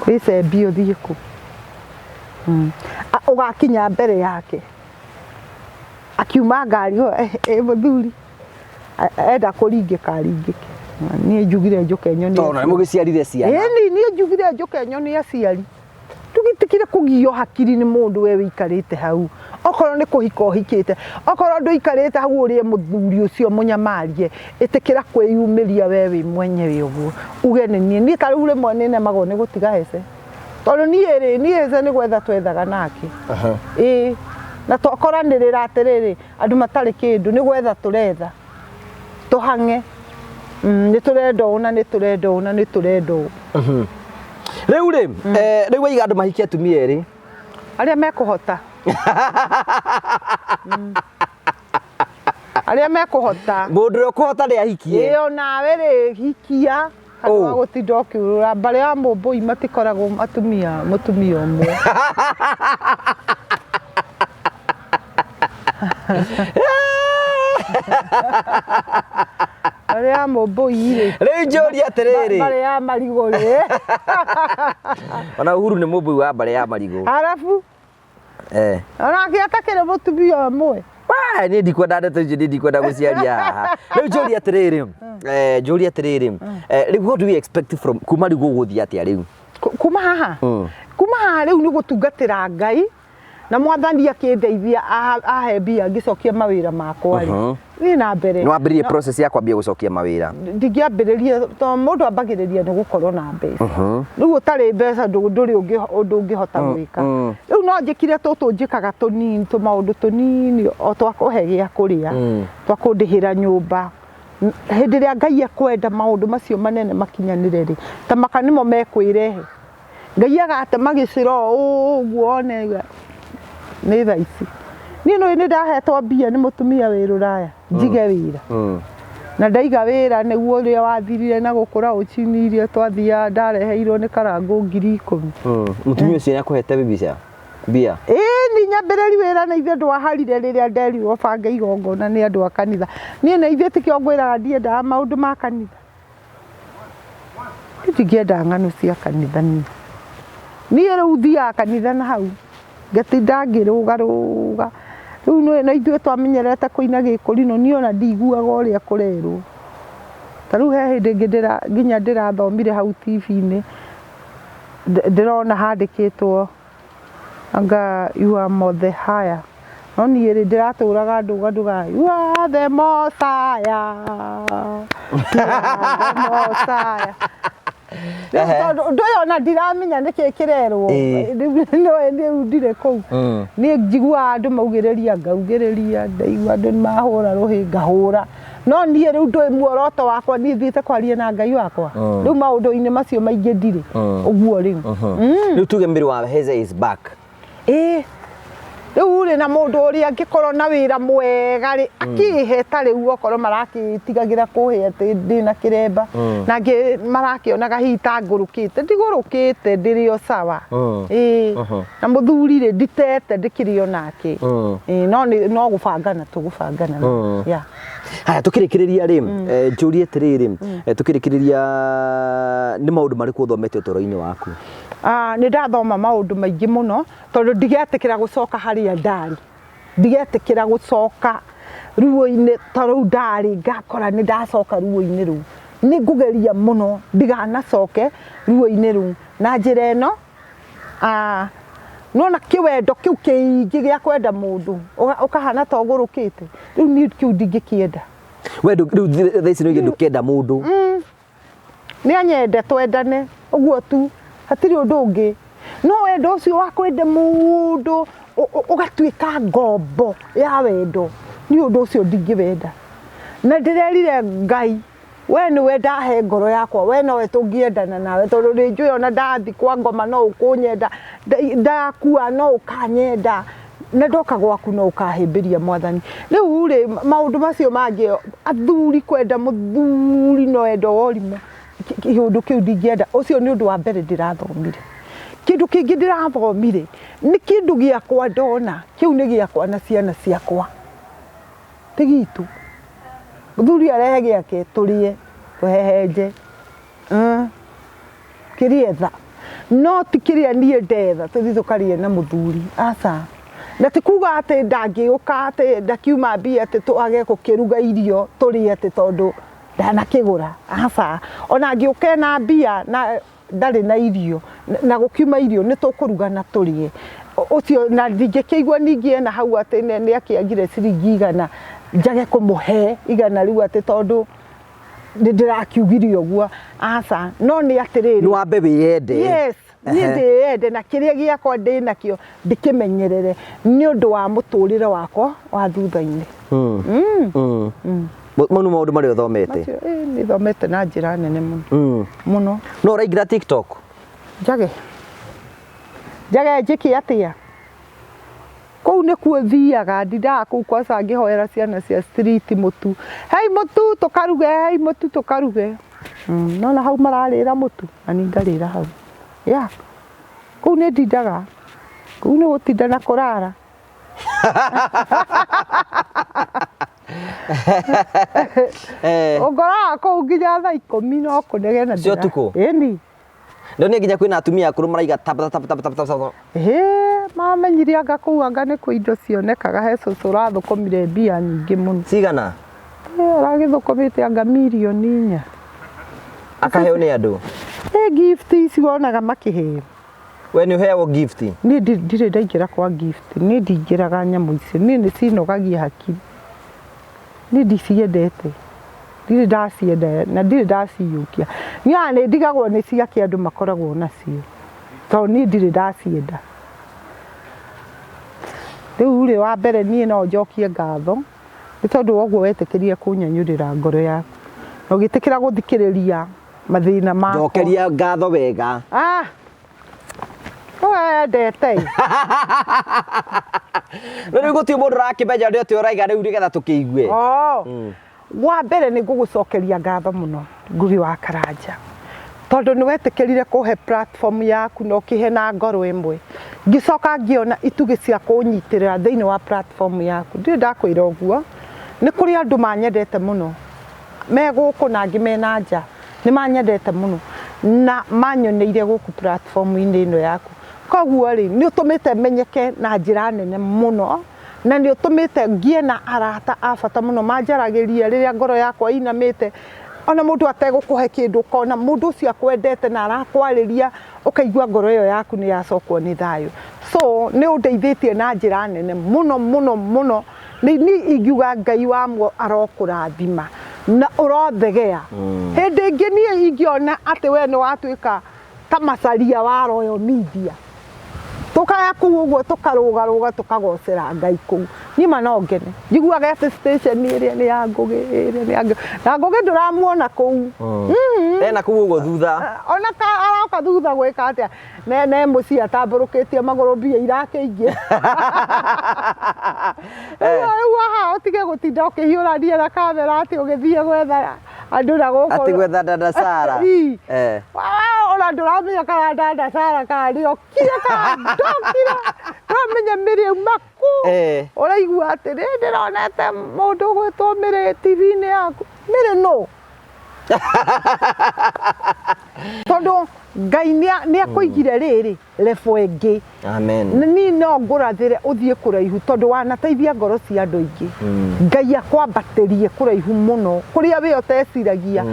Wĩcembie ũthiĩ kũu. Ũgakinya mbere yake akiuma ngari ĩ mũthuri enda kũringĩka aringĩke. Niĩ njugire njũke nyone. Tondũ nĩ mũgĩciarire ciana. Ĩni niĩ njugire njũke nyone aciari. Ndũgĩtĩkĩre kũgio hakiri nĩ mũndũ we wĩikarĩte hau. Okorwo nĩ kũhika ũhikĩte, okorwo ndũikarĩte hau ũrĩe mũthuri ũcio mũnyamarie, ĩtĩkĩra kwĩyumĩria we wĩ mwenyewe ũguo. Uge nĩ niĩ. Niĩ ta rĩu rĩmwe nĩ nemagwo nĩ gũtiga hece. Tondũ niĩ rĩ, niĩ hece nĩ gwetha twethaga nake. Ĩĩ. Na twakoranĩrĩra atĩrĩrĩ, andũ matarĩ kĩndũ nĩ gwetha tũretha. Tũhang'e. Nĩ tũrenda ũũ na nĩ tũrenda ũũ na nĩ tũrenda ũũ. Rĩu rĩ, rĩu waiga andũ mahikie atumia erĩ. Arĩa mekũhota. Arĩa mekũhota. Mũndũ ũrĩa ũkũhota nĩ ahikie. Ĩĩ onawe rĩ, hikia. Handũ ha gũtinda ũkĩũrũra. Mbarĩ ya Mũmbũi matikoragwo atumia mũtumia ũmwe. Mbarĩ ya Mũmbũi rĩ. Rĩu njũrie atĩrĩrĩ. Mbarĩ ya Marigũ rĩ. Ona Uhuru nĩ Mũmbũi wa mbarĩ ya Marigũ. Arabu. Eh. Onake atakĩrĩ mũtumia ũmwe. Wee, niĩ ndikwenda ndeto icio, niĩ ndikwenda gũciaria haha. Rĩu njũrie atĩrĩrĩ, njũrie atĩrĩrĩ, rĩu what do we expect from kuma rĩu gũgũthiĩ atĩa rĩu? Kuma haha? Kuma haha rĩu nĩ gũtungatĩra Ngai na mwathani akĩndeithia ahe mbia ngĩcokia mawĩra makwa rĩ. Thiĩ na mbere. Nĩ wambĩrĩrie process ya kwambia gũcokia mawĩra? Ndingĩambĩrĩria tondũ mũndũ ambagĩrĩria nĩ gũkorwo na mbeca. Rĩu ũtarĩ mbeca ndũrĩ ũndũ ũngĩhota gwĩka. Rĩu no njĩkire tũtũ njĩkaga tũnini, tũmaũndũ tũnini o twa kũhe gĩa kũrĩa, twa kũndĩhĩra nyũmba. Hĩndĩ ĩrĩa Ngai ekwenda maũndũ macio manene makinyanĩre rĩ, ta maka nĩmo mekwĩrehe. Ngai agatema gĩcĩro ũguo one nĩ thaa ici. Niĩ nĩũĩ nĩ ndahetwo mbia nĩ mũtumia wĩ rũraya njige wĩra. Na ndaiga wĩra nĩguo ũrĩa wathirire na gũkũra ũcini iria twathiaga ndareheirwo nĩ Karangũ 10,000. Mũtumia ũcio nĩ akũhete mbeca? Mbia? Ĩĩ ni nyambĩrĩri wĩra na ithuĩ ndwaharire rĩrĩa nderirwo bange igongona nĩ andũ a kanitha. Niĩ na ithuĩ tikĩo ngwĩraga ndiendaga maũndũ ma kanitha. Niĩ ndingĩenda ng'ano cia kanitha niĩ. Niĩ rĩu thiaga kanitha na hau ngatinda ngĩrũgarũga. Rĩu nĩũĩ na ithuĩ twamenyerete kũina gĩkũrinũ niĩ ona ndiguaga ũrĩa kũrerwo. Ta rĩu he hĩndĩ ĩngĩ nginya ndĩrathomire hau TV-inĩ ndĩrona handĩkĩtwo anga you are more higher. No niĩ rĩ ndĩratũraga ndũgandugaga you are the Messiah. You are the Messiah. Tondũ ũndũ ũyũ ona ndiramenya nĩkĩ kĩrerwo. Rĩu ndirĩ kũu. Niĩ njiguaga andũ maugĩrĩria ngaugĩrĩria, ndaigua andũ nĩ mahũra rũhĩ ngahũra. No niĩ rĩu ndũĩ muoroto wakwa, niĩ thiĩte kwaria na Ngai wakwa. Rĩu maũndũ-inĩ macio maingĩ ndirĩ ũguo rĩu. Rĩu tuge Mary wa Heze is back. Ĩĩ, rĩu rĩ, na mũndũ ũrĩa angĩkorwo na wĩra mwega rĩ, akĩhe ta rĩu okorwo marakĩtigagĩra kũhe atĩ ndĩna kĩremba, na angĩ marakĩonaga hihi ta ngũrũkĩte, ndigũrũkĩte, ndĩrĩ o sawa. Ĩĩ, na mũthuri rĩ, nditete, ndĩkĩrĩ o nake. Ĩĩ, no nĩ no gũbangana tũgũbangana. Yeah. Haya, tukĩrĩkĩrĩria rĩ, njũrie atĩrĩrĩ, tukĩrĩkĩrĩria, nĩ maũndũ marĩkũ ũthomete ũtũũro-inĩ waku? Ah, nĩ ndathoma maũndũ maingĩ mũno, tondũ ndigetĩkĩra gũcoka harĩa ndarĩ, ndigetĩkĩra gũcoka ruo-inĩ ta rũu ndarĩ, ngakora nĩ ndacoka ruo-inĩ rũu. Nĩ ngũgeria mũno ndiganacoke ruo-inĩ rũu na njĩra ĩno. Ah, nona kĩwendo kĩu kĩingĩ gĩa kwenda mũndũ ũkahana ta ũgũrũkĩte, rĩu niĩ kĩu ndingĩkĩenda. We rĩu thaa ici nĩ ndũkĩenda mũndũ? Nĩ anyende, twendane ũguo tu, hatirĩ ũndũ ũngĩ. No wendo ũcio wa kwenda mũndũ ũgatuĩka ngombo ya wendo, niĩ ũndũ ũcio ndingĩwenda. Na ndĩrerire Ngai, we nĩwe ndahe ngoro yakwa, we nowe tũngĩendana nawe, tondũ nĩ njũĩ ona ndathi kwa ngoma no ũkũnyenda, ndakua no ũkanyenda, na ndoka gwaku no ũkahĩmbĩria Mwathani. Rĩu rĩ, maũndũ macio mangĩ, athuri kwenda mũthuri no wendo wa ũrimũ, kĩũndũ kĩu ndingĩenda. Ũcio nĩ ũndũ wa mbere ndĩrathomire. Kĩndũ kĩngĩ ndĩrathomire nĩ kĩndũ gĩakwa ndona, kĩu nĩ gĩakwa na ciana ciakwa, ti gitũ. Mũthuri arehe gĩake tũrĩe, tũhehenje, kĩrĩa etha, no ti kĩrĩa niĩ ndetha tũthiĩ tũkarĩe na mũthuri, aca. Na ti kuga atĩ ndangĩũka atĩ ndakiuma mbia atĩ twage gũkĩruga irio tũrĩe atĩ tondũ ndanakĩgũra, aca. Ona angĩũka ena mbia na ndarĩ na irio na gũkiuma irio, nĩ tũkũruga na tũrĩe ũcio. Na ndingĩkĩigua ningĩ ena hau atĩ nĩ akĩagire ciringi 100, njage kũmũhe 100 rĩu atĩ tondũ nĩ ndĩrakiugire ũguo, aca. No nĩ atĩrĩrĩ, Nĩ wambe wĩyende. Yes, niĩ ndĩyende na kĩrĩa gĩakwa ndĩ nakĩo ndĩkĩmenyerere nĩ ũndũ wa mũtũrĩre wakwa wa thutha-inĩ. Mau nĩ maũndũ marĩa ũthomete? Macio, nĩ thomete na njĩra nene mũno mũno. No ũraingĩra TikTok? Njage njage njĩke atĩa? Kũu nĩkuo thiaga, ndindaga kũu kwaca ngĩhoera ciana cia street mũtu, hei mũtu tũkaruge, hei mũtu tũkaruge. Nona hau mararĩra mũtu na niĩ ngarĩra hau. Yeah, kũu nĩ ndindaga, kũu nĩ gũtinda na kũrara. Ũngoraga kũu nginya thaa 10 no kũnegena. Cia ũtukũ? Ĩni. Ndonire nginya kwĩna atumia akũrũ maraiga tap tap tap tap tap tap. Ĩhĩ, mamenyire anga kũu anga nĩ kwĩ indo cionekaga, he cũcũ ũrathũkũmire mbia nyingĩ mũno. Cigana? Aragĩthũkũmĩte anga mirioni 4. Akaheo nĩ andũ? Ĩ, gift ici wonaga makĩheo. We nĩ ũheagwo gift? Niĩ ndirĩ ndaingĩra kwa gift, niĩ ndingĩraga nyamũ icio, niĩ nĩ cinogagia hakiri. Niĩ ndiciendete, ndirĩ ndacienda na ndirĩ ndaciyũkia. Niĩ ona nĩ ndigagwo nĩ ciakĩ andũ makoragwo nacio, tondũ niĩ ndirĩ ndacienda. Rĩu rĩ, wa mbere niĩ no njokie ngatho nĩ tondũ wa ũguo wetĩkĩrire kũnyanyũrĩra ngoro yaku na ũgĩtĩkĩra gũthikĩrĩria mathĩna makwa. Njokeria ngatho wega. Ah, wendete. No rĩu gũtirĩ mũndũ ũrakĩmenya ũrĩa atĩ ũraiga rĩu nĩgetha tũkĩigue. Oh. Wa mbere nĩ ngũgũcokeria ngatho mũno, Ngugi wa Karanja, tondũ nĩ wetĩkĩrire kũhe platform yaku na ũkĩhe na ngoro ĩmwe. Ngĩcoka ngĩona itugĩ cia kũnyitĩrĩra thĩinĩ wa platform yaku. Ndirĩ ndakwĩra ũguo, nĩ kũrĩ andũ manyendete mũno me gũkũ na angĩ me na nja, nĩ manyendete mũno na manyoneire gũkũ platform-inĩ ĩno yaku. Koguo rĩ, nĩ ũtũmĩte menyeke na njĩra nene mũno, na nĩ ũtũmĩte ngĩe na arata a bata mũno manjaragĩria rĩrĩa ngoro yakwa ĩinamĩte. Ona mũndũ ategũkũhe kĩndũ, ũkona mũndũ ũcio akwendete na arakwarĩria, ũkaigua ngoro ĩyo yaku nĩ yacokwo nĩ thayũ. So nĩ ũndeithĩtie na njĩra nene mũno mũno mũno. Nĩ niĩ ingiuga Ngai wa muoyo arokũrathima na ũrothegea. Hĩndĩ ĩngĩ niĩ ingĩona atĩ we nĩ watuĩka ta macaria wa Royal Media, Tũkaya kũu ũguo tũkarũgarũga tũkagocera Ngai kũu. Niĩ ma no ngene. Njiguaga atĩ station ĩrĩa nĩ ya Ngũgĩ, ĩrĩa nĩ ya Ngũgĩ. Na Ngũgĩ ndũramuona kũu. Ena kũu ũguo thutha. Ona ka aroka thutha gwĩka atĩa? Ne ne mũciĩ atambũrũkĩtie magũrũ mbia irakĩingĩ. Rĩu rĩu haha ũtige gũtinda ũkĩhiũrania na kamera atĩ ũgĩthiĩ gwetha andũ na gũkũ. Atĩ gwetha dada Sara. Ii. Eh. Ona ndũramenya kana dada Sara kana nĩ okire kana ndokire. Ndũramenya mĩrĩ auma kũ. Eh. Ũraigua atĩrĩ ndĩronete mũndũ ũgwĩtwo Mĩrĩ TV-inĩ yaku. Mĩrĩ nũ? Tondũ Ngai nĩ akũigire rĩrĩ level ĩngĩ. Amen. Na niĩ no ngũrathĩre ũthiĩ kũraihu tondũ wanateithia ngoro cia andũ aingĩ. Ngai akwambatĩrie kũraihu mũno kũrĩa we ũteciragia.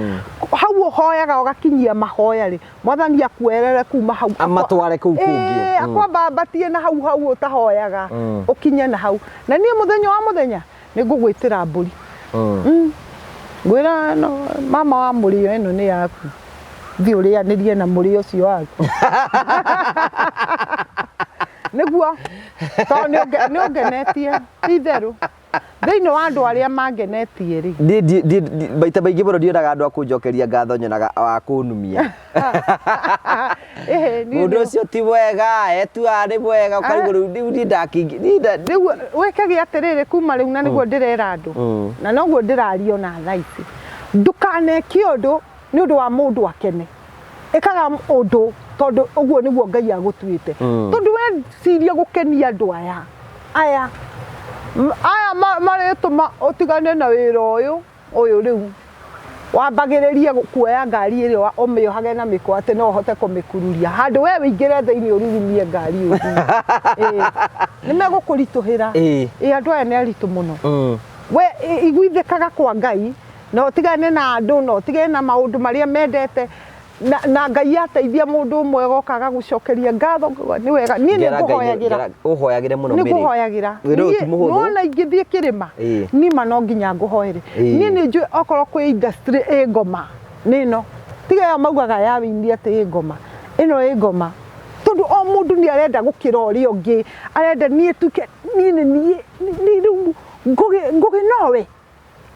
Hau ũhoyaga ũgakinyia mahoya rĩ, Mwathani akuerere kuma hau. Amatware kũu kũngĩ. Ĩĩ, akwambambatie na hau hau ũtahoyaga. Ũkinye na hau. Na niĩ mũthenya wa mũthenya nĩ ngũgwĩtĩra mbũri. Ngwĩra no mama wa mũrĩo ĩno nĩ yaku. Thiĩ ũrĩanĩrie na mũrĩo ũcio waku. Nĩguo tondũ nĩ ũngenetie ti itherũ. Thĩinĩ wa andũ arĩa mangenetie rĩ. Maita maingĩ mũno ndionaga andũ a kũnjokeria ngatho nyonaga wa kũnumia. Ĩhĩ, niĩ Mũndũ ũcio ti mwega, etuaga nĩ mwega, ũkarigwo rĩu rĩu niĩ ndakĩingĩ. Rĩu wĩkage atĩrĩrĩ kuma rĩu na nĩguo ndĩrera andũ na noguo ndĩraria ona thaa ici. Ndũkaneke ũndũ nĩ ũndũ wa mũndũ akene. Ĩkaga ũndũ tondũ ũguo nĩguo Ngai agũtuĩte. Tondũ weciria gũkenia andũ aya aya aya marĩtũma ũtigane na wĩra ũyũ ũyũ rĩu wambagĩrĩrie kuoya ngari ĩrĩa ũmĩohage na mĩkwa atĩ no ũhote kũmĩkururia handũ we wĩingĩre thĩinĩ ũrurumie ngari ũthiĩ. Nĩ megũkũritũhĩra. Ĩĩ. Ĩĩ andũ aya nĩ aritũ mũno. We iguithĩkaga kwa Ngai na ũtigane na andũ na ũtigane na maũndũ marĩa mendete na, na Ngai ateithia mũndũ ũmwe agoka agagũcokeria ngatho ngauga nĩ wega niĩ nĩ ngũhoyagĩra. Ũhoyagĩre mũno Nĩ Mary. ngũhoyagĩra. Wĩra ũyũ ti Niĩ mũhũthũ. nĩwona ingĩthiĩ kĩrĩma Ĩĩ. niĩ ma no nginya ngũhoere. Ĩĩ. Niĩ nĩ njũĩ okorwo kwĩ industry ĩ ngoma nĩ ĩno tiga ĩyo maugaga ya wĩini atĩ ĩ ngoma ĩno ĩ ngoma tondũ o mũndũ nĩ arenda gũkĩra ũrĩa ũngĩ arenda niĩ tuke niĩ nĩ niĩ niĩ rĩu Ngũgĩ Ngũgĩ nowe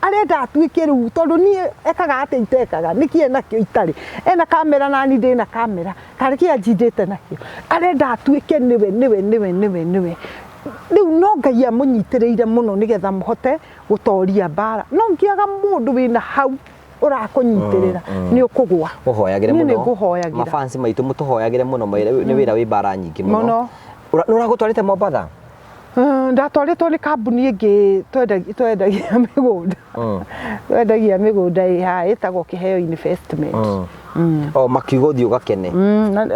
arenda atuĩke rĩu tondũ niĩ ekaga atĩa itekaga nĩkĩ enakĩo itarĩ ena kamera nani ndĩna kamera karĩ kĩ anjindĩte nakĩo arenda atuĩke nĩwe nĩwe nĩwe nĩwe nĩwe rĩu no Ngai amũnyitĩrĩire mũno nĩgetha mũhote gũtoria mbara no ngĩaga mũndũ wĩna hau ũrakũnyitĩrĩra nĩ ũkũgwa. Mũhoyagĩre Niĩ mũno. nĩ ngũhoyagĩra. Mafansi maitũ mũtũhoyagĩre mũno nĩ wĩra wĩ mbara nyingĩ mũno. Mũno. Nĩ ũragũtwarĩte Mombatha? Ndatwarĩtwo nĩ kambuni ĩngĩ twendagia mĩgũnda. Twendagia mĩgũnda ĩ haha ĩtagwo Kĩheo Investment. O makiuga ũthiĩ ũgakene.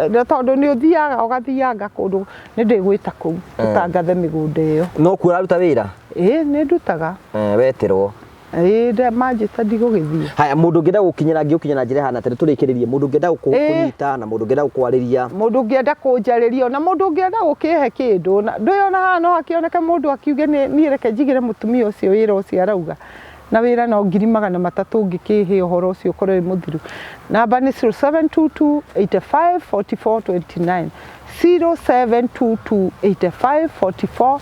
Na tondũ nĩ ũthiaga ũgathianga kũndũ nĩ ndĩgwĩta kũu tũtangathe mĩgũnda ĩyo. No kuo ũraruta wĩra? Ĩĩ nĩ ndutaga. Wetĩrwo. Ĩĩ manjĩta ndigũgĩthiĩ. Haya mũndũ ũngĩenda gũkinyĩra angĩgũkinyĩra na njĩra ĩhana atĩa tũrĩkĩrĩrie mũndũ ũngĩenda gũkũnyita na mũndũ ũngĩenda gũkwarĩria. Mũndũ ũngĩenda kũnjarĩria ona mũndũ ũngĩenda gũkĩhe kĩndũ na ndũĩ ona haha no hakĩoneke mũndũ akiuge niĩ reke njigĩre mũtumia ũcio wĩra ũcio arauga na wĩra no 300,000 ũngĩkĩhe ũhoro ũcio ũkorwo wĩ mũthiru. Namba nĩ 0722 85 44 29 0722 85 44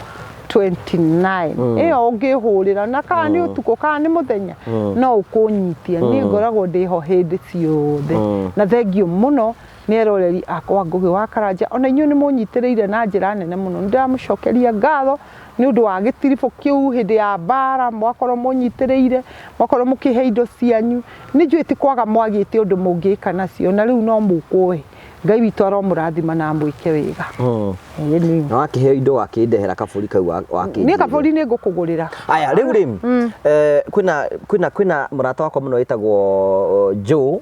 29 ĩyo ũngĩhũrĩra na kana nĩ ũtukũ kana nĩ mũthenya no ũkũnyitia niĩ ngoragwo ndĩho hĩndĩ ciothe na thengiũ mũno nĩ eroreri akwa Ngũgĩ wa Karanja ona inyuĩ nĩ mũnyitĩrĩire na njĩra nene mũno nĩ ndĩramũcokeria ngatho nĩ ũndũ wa gĩtiribũ kĩu hĩndĩ ya mbara mwakorwo mũnyitĩrĩire mwakorwo mũkĩhe indo cianyu nĩ njũĩ ti kwaga mwagĩte ũndũ mũngĩka nacio na rĩu no mũkũhe Ngai witũ aromũrathima na amwĩke wega. Ĩĩ nĩ. Na wakĩheo indo wakĩndehera kabũri kau wakĩnjĩrĩra. Niĩ kabũri nĩ ngũkũgũrĩra. Aya rĩu rĩ kwĩna kwĩna mũrata wakwa mũno wĩtagwo Joe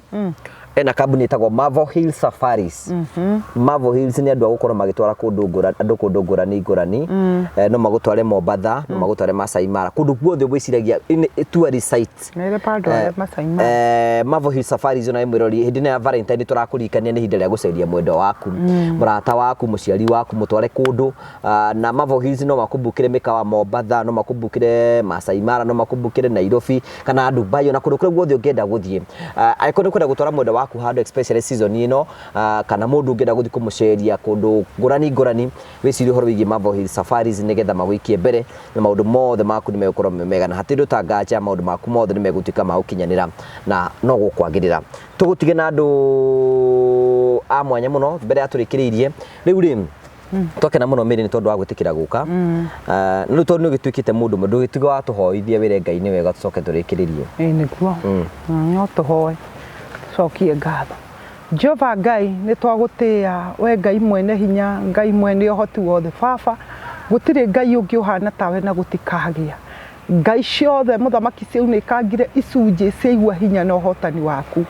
ena kambuni ĩtagwo Marvel Hill Safaris. Marvel Hills nĩ andũ a gũkorwo magĩtwara kũndũ ngũrani andũ kũndũ ngũrani ngũrani. No magũtware Mombatha, no magũtware Masai Mara, kũndũ guothe wĩciragia tourist site. Mere pandware Masai Mara. Marvel Hill Safaris ona mwĩrori hĩndĩ ĩno ya Valentine tũrakũririkania nĩ ihinda rĩa gũceria mwendwa waku mũrata waku mũciari waku mũtware kũndũ na Marvel Hills no makũmbukĩre mĩkawa Mombatha no makũmbukĩre Masai Mara no makũmbukĩre Nairobi kana Dubai ona kũndũ kũrĩa guothe ũngĩenda gũthiĩ. Angĩkorwo nĩ ũkwenda gũtwara mwendwa waku waku handũ, especially season ĩno, kana mũndũ ũngĩenda gũthiĩ kũmũceria kũndũ ngũrani ngũrani, wĩcirie ũhoro wĩgiĩ Marvel Hill Safaris nĩgetha magũikie mbere na maũndũ mothe maku nĩ megũkorwo me mega, na hatirĩ ũndũ ta nganja maũndũ maku mothe nĩ megũtuĩka ma gũkinyanĩra na no gũkwagĩrĩra. Tũgũtige na andũ a mwanya mũno mbere ya tũrĩkĩrĩirie. Rĩu rĩ, twakena mũno Mary nĩ tondũ wa gwĩtĩkĩra gũka. Na rĩu tondũ nĩ ũgĩtuĩkĩte mũndũ ũmwe, ndũgĩtige watũhoithia wĩre Ngai nĩ wega tũcoke tũrĩkĩrĩrie. Ĩĩ nĩguo. No tũhoe tũcokie ngatho. Jehova Ngai, nĩ twagũtĩĩa, we Ngai mwene hinya, Ngai mwene ũhoti wothe. Baba, gũtirĩ Ngai ũngĩ ũhana tawe na gũtikagĩa. Ngai ciothe mũthamaki ciaunĩkangire icunjĩ ciaigua hinya na ũhotani waku.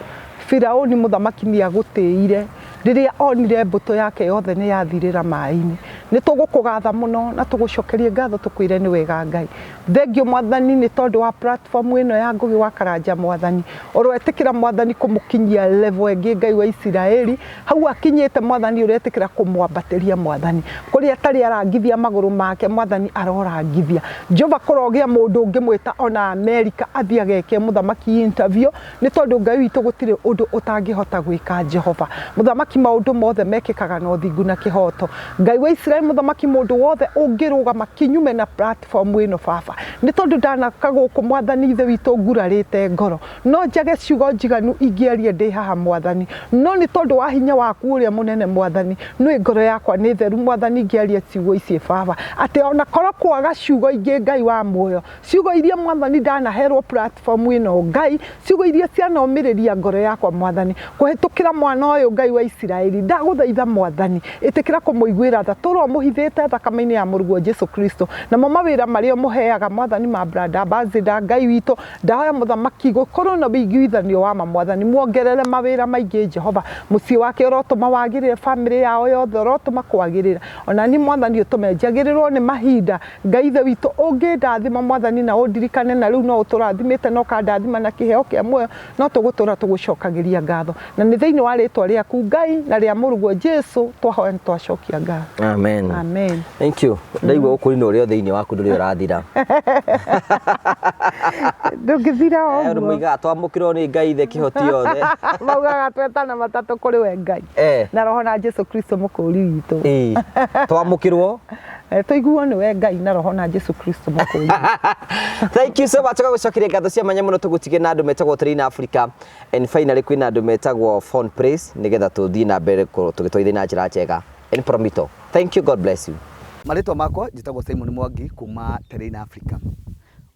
Firauni mũthamaki nĩ agũtĩire rĩrĩa onire mbũtũ yake yothe nĩ yathirĩra maĩ-inĩ. Nĩ tũgũkũgatha mũno na tũgũcokerie ngatho tũkwĩre nĩ wega Ngai. Thengiũ Mwathani nĩ tondũ wa platform ĩno ya Ngũgĩ wa Karanja Mwathani. Ũroetĩkĩra Mwathani kũmũkinyia level ĩngĩ Ngai wa Isiraeli. Hau akinyĩte Mwathani ũretĩkĩra kũmwambatĩria Mwathani. Kũrĩa atarĩ arangithia magũrũ make Mwathani arorangithia. Jehova kũrogĩa mũndũ ũngĩmwĩta ona Amerika athiĩ ageke mũthamaki interview nĩ tondũ Ngai witũ gũtirĩ ũndũ ũtangĩhota gwĩka Jehova. Mũthamaki maũndũ mothe mekĩkaga na ũthingu na kĩhoto. Ngai wa Isiraeli mũthamaki mũndũ wothe ũngĩrũgama kinyume na platform ĩno baba nĩ tondũ ndanaka gũkũ Mwathani ithe witũ ngurarĩte ngoro. No njage ciugo njiganu ingĩaria ndĩ haha Mwathani, no nĩ tondũ wa hinya waku ũrĩa mũnene Mwathani, nũĩ ngoro yakwa nĩ theru Mwathani ngĩaria ciugo ici Baba, atĩ ona korwo kwaga ciugo ingĩ Ngai wa muoyo, ciugo iria Mwathani ndanaherwo platform ĩno Ngai, ciugo iria cianomĩrĩria ngoro yakwa Mwathani, kũhĩtũkĩra mwana ũyũ Ngai wa Isiraeli, ndagũthaitha Mwathani, ĩtĩkĩra kũmũiguĩra tha, tũra ũmũhithĩte thakame-inĩ ya mũrũguo Jesu Kristo, namo mawĩra marĩa ũmũheaga Mwathani ma brand ambassador Ngai witũ, Ndahoya mũthamaki gũkorwo na ũiguithanio wa ma Mwathani, muongerere mawĩra maingĩ Jehova, mũciĩ wake ũrotũma wagĩrĩre, famĩlĩ yao yothe ũrotũma kwagĩrĩra, ona niĩ Mwathani ũtũme njagĩrĩrwo nĩ mahinda, Ngai ithe witũ ũngĩndathima Mwathani na ũndirikane na rĩu no ũtũrathimĩte na ũkandathima na kĩheo kĩa muoyo, no tũgũtũra tũgũcokagĩria ngatho, na nĩ thĩinĩ wa rĩtwa rĩaku Ngai na rĩa mũrũguo Jesu twahoya na twacokia ngatho. Amen. Amen. Thank you. Ndaigua ũkũrinũ ũrĩa thĩinĩ waku ndũrĩ ũrathira. Ndũngĩthira o Andũ ũguo. moigaga twamũkĩrwo nĩ Ngai ithe kĩhoti yothe. Maugaga twetana matatũ kũrĩ we Ngai. Na roho na Jesu Kristo mũkũri witũ. Ĩĩ. Twamũkĩrwo. Tũiguo nĩ we Ngai na roho na Jesu Kristo mũkũri. Thank you so much. Tũgagũcokeria ngatho cia mwanya mũno tũgũtige na andũ metagwo Train Africa. And finally kwĩna andũ metagwo Phone Praise nĩgetha tũthiĩ na mbere tũgĩtwarithia na njĩra njega. And Promito. Thank you, God bless you. Marĩtwa makwa njĩtagwo Simon Mwangi kuma Terrain Africa.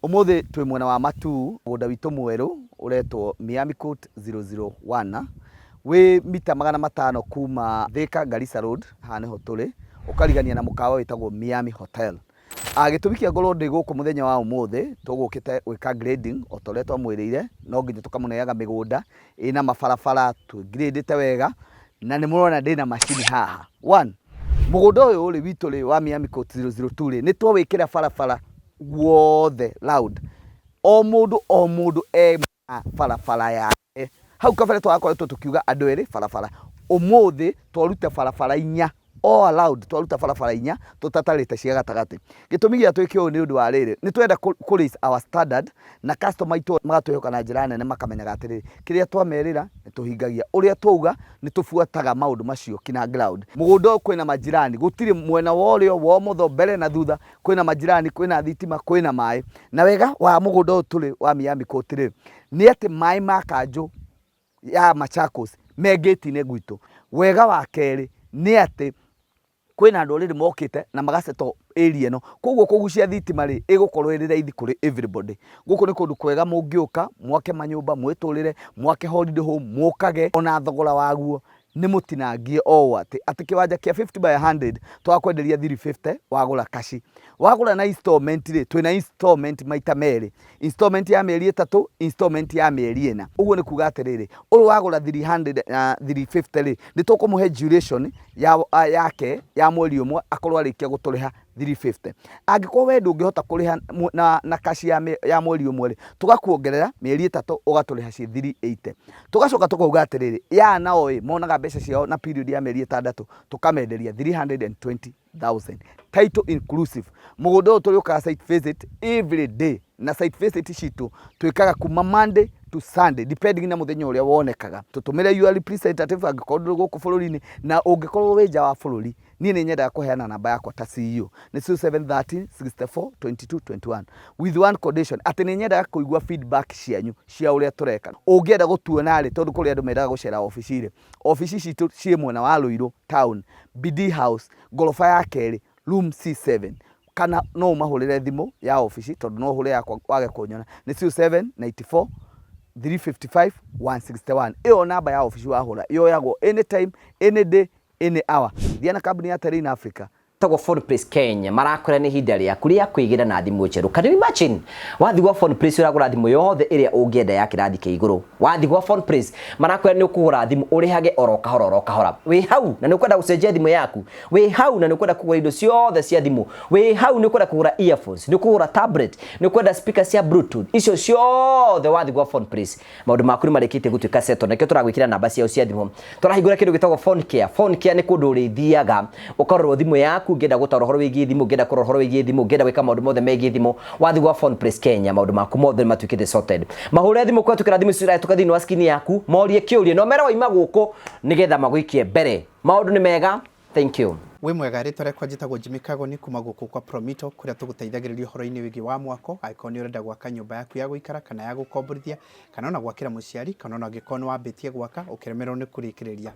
Ũmũthĩ twĩ mwena wa Matuu, mũgũnda witũ mwerũ ũretwo Miami Court 001, wĩ mita 500 kuma Thika Garissa Road, haha nĩho tũrĩ, ũkarigania na mũkawa wĩtagwo Miami Hotel. Gĩtũmi kĩa ngorwo ndĩ gũkũ mũthenya wa ũmũthĩ, tũgũkĩte gwĩka grading o ta ũrĩa twamwĩrĩire, no nginya tũkamũneaga mĩgũnda ĩna mabarabara twĩ grade wega, na nĩ mũrona ndĩna macini haha. One, mũgũnda ũyũ rĩ witũ rĩ wa Miami Court 002 rĩ, nĩ twawĩkĩra barabara guothe round. O mũndũ o mũndũ e na barabara yake. Hau kabere twarakoretwo tũkiuga andũ erĩ barabara. Ũmũthĩ twaruta barabara inya all around, twaruta barabara inya tũtatarĩte cia gatagatĩ. Gĩtũmi gĩa twĩke ũũ nĩ ũndũ wa rĩrĩ, nĩ twenda kũ raise our standard na customer aitũ magatwĩhoka na njĩra nene makamenyaga atĩrĩrĩ, kĩrĩa twamerĩra nĩ tũhingagia, ũrĩa twauga nĩ tũbuataga maũndũ macio kinya ground. Mũgũnda ũyũ kwĩna majirani, gũtirĩ mwena wa ũrĩo, wa ũmotho, mbere na thutha, kwĩna majirani, kwĩna thitima, kwĩna maĩ. Na wega wa mũgũnda ũyũ tũrĩ wa Miami Court rĩ, nĩ atĩ maĩ ma kanjũ ya Machakos me ngĩti-inĩ gwitũ. Wega wa kerĩ nĩ atĩ kwĩna andũ already mokĩte na magasettle area ĩno, koguo kũgucia thitima rĩ, ĩgũkorwo ĩrĩ raithi kũrĩ everybody. Gũkũ nĩ kũndũ kwega mũngĩũka mwake manyũmba, mwĩtũrĩre, mwake holiday home, mũkage, ona thogora waguo nĩ mũtinangie o ũũ atĩ, atĩ kĩwanja kĩa 50 by 100 twakwenderia 350 wagũra kaci. Wagũra na installment rĩ, twĩna installment maita merĩ, installment ya mĩeri ĩtatũ, installment ya mĩeri ĩna. Ũguo nĩ kuga atĩrĩrĩ, ũyũ wagũra 300 na 350 rĩ, nĩ tũkũmũhe duration ya, yake ya mweri ũmwe akorwo arĩkia gũtũrĩha 350. Angĩkorwo we ndũngĩhota kũrĩha na cash ya mweri ũmwe rĩ, tũgakuongerera mĩeri ĩtatũ ũgatũrĩha ciĩ 380. Tũgacoka tũkauga atĩrĩrĩ, ya nao ĩ, monaga mbeca ciao na period ya mĩeri ĩtandatũ, tũkamenderia 320,000. Title inclusive. Mũgũnda ũyũ tũrĩũkaga site visit every day, na site visit citũ twĩkaga kuma Monday to to Sunday, depending na mũthenya ũrĩa wonekaga. Tũtũmĩre your representative angĩkorwo ndũrĩ gũkũ bũrũri-inĩ, na ũngĩkorwo wĩ nja wa bũrũri, niĩ nĩ nyendaga kũheana namba yakwa ta CEO nĩ 0713 64 22 21, with one condition atĩ nĩ nyendaga kũigua feedback cianyu cia ũrĩa tũreka. Ũngĩenda gũtuona rĩ, tondũ kũrĩ andũ mendaga gũcera obici rĩ, obici citũ ciĩ mwena wa Ruiru town, BD House, ngoroba ya kerĩ, room C7, kana no ũmahũrĩre thimũ ya obici, tondũ no ũhũre yakwa wage kũnyona, nĩ 0794 355 161. Ĩyo namba ya obici wahũra yoyagwo anytime, any day, any hour. Thiĩ na kambuni ya Terrain Africa. Tagwo Phone Place Kenya marakwĩra nĩ ihinda rĩaku rĩa kwĩgĩra na thimũ njerũ. Can you imagine? Wathiĩ gwa Phone Place ũragũra thimũ yothe ĩrĩa ũngĩenda ya kĩrathi kĩa igũrũ. Wathiĩ gwa Phone Place marakwĩra nĩ ũkũgũra thimũ ũrĩhage oro kahora oro kahora. Wĩ hau na nĩ ũkwenda gũcenjia thimũ yaku. Wĩ hau na nĩ ũkwenda kũgũra indo ciothe cia thimũ. Wĩ hau nĩ ũkwenda kũgũra earphones, nĩ ũkũgũra tablet, nĩ ũkwenda speaker cia bluetooth. Icio ciothe wathiĩ gwa Phone Place maũndũ maku nĩ marĩkĩtie gũtuĩka settle. Nakĩo tũragwĩkĩra namba ciao cia thimũ. Tũrahingũra kĩndũ gĩtagwo Phone Care. Phone Care nĩ kũndũ ũrĩthiaga ũkarorwo thimũ yaku, ũngĩenda gũtarwo ũhoro wĩgiĩ thimũ, ũngĩenda kũrora ũhoro wĩgiĩ thimũ, ũngĩenda gwĩka maũndũ mothe megiĩ thimũ, wathiĩ gwa Phone Place Kenya maũndũ maku mothe nĩ matuĩkĩte sorted. Mahũre thimũ kũhetũkĩra thimũ icio irahĩtũka thĩinĩ wa screen yaku, morie kĩũria no mere waima gũkũ nĩgetha magũikie mbere. Maũndũ nĩ mega. Thank you. Wĩ mwega, rĩtwa rĩakwa njĩtagwo Jimmy Kagoni kuma gũkũ kwa Promito, kũrĩa tũgũteithagĩrĩria ũhoro-inĩ wĩgiĩ wa mwako, angĩkorwo nĩ ũrenda gwaka nyũmba yaku ya gũikara kana ya gũkomborithia, kana ona gwakĩra mũciari, kana ona angĩkorwo nĩ wambĩtie gwaka ũkĩremererwo nĩ kũrĩkĩrĩria.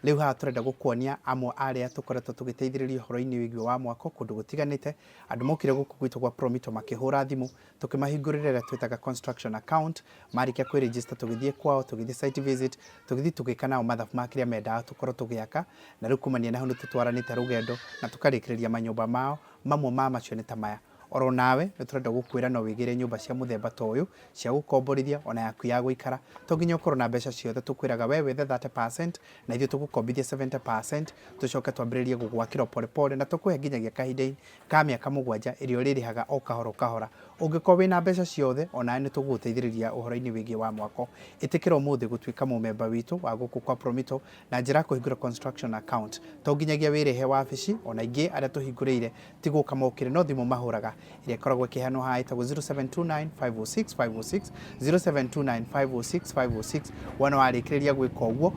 Rĩu haha tũrenda gũkuonia amwe arĩa tũkoretwo tũgĩteithĩrĩria ũhoro-inĩ wĩgiĩ wa mwako kũndũ gũtiganĩte. Andũ mokire gũkũ gwitũ gwa Promito makĩhũra thimũ, tũkĩmahingũrĩra ĩrĩa twĩtaga construction account. Marĩkia kwĩ register, tũgĩthiĩ kwao, tũgĩthiĩ site visit, tũgĩthiĩ tũgĩka nao mathabu ma kĩrĩa mendaga tũkorwo tũgĩaka, na rĩu kumania na hau nĩ tũtwaranĩte rũgendo na tũkarĩkĩrĩria manyũmba mao. Mamwe ma macio nĩ ta maya. Oro nawe nĩ tũrenda gũkwĩra no wĩgĩre nyũmba cia mũthemba ta ũyũ cia gũkomborithia ona yaku ya gũikara. To nginya ũkorwo na mbeca ciothe, tũkwĩraga we wethe 30% na ithuĩ tũgũkombithia 70%, tũcoke twambĩrĩrie gũgwakĩra pole pole, na tũkũhe nginyagia kahinda ka mĩaka 7 ĩrĩa ũrĩrĩhaga o kahora o kahora. Ũngĩkorwo wĩna mbeca ciothe, onawe nĩ tũgũgũteithĩrĩria ũhoro-inĩ wĩgiĩ wa mwako. Ĩtĩkĩra ũmũthĩ gũtuĩka mũmemba witũ wa gũkũ kwa Promito na njĩra ya kũhingũra construction account. To nginyagia wĩrĩhe wabici, ona ingĩ arĩa tũhingũrĩire ti gũka mokire, no thimũ mahũraga ĩrĩa ĩkoragwo ĩkĩheanwo haha ĩtagwo 0729 506 506, 0729 506 506. Wona warĩkĩrĩria gwĩka ũguo,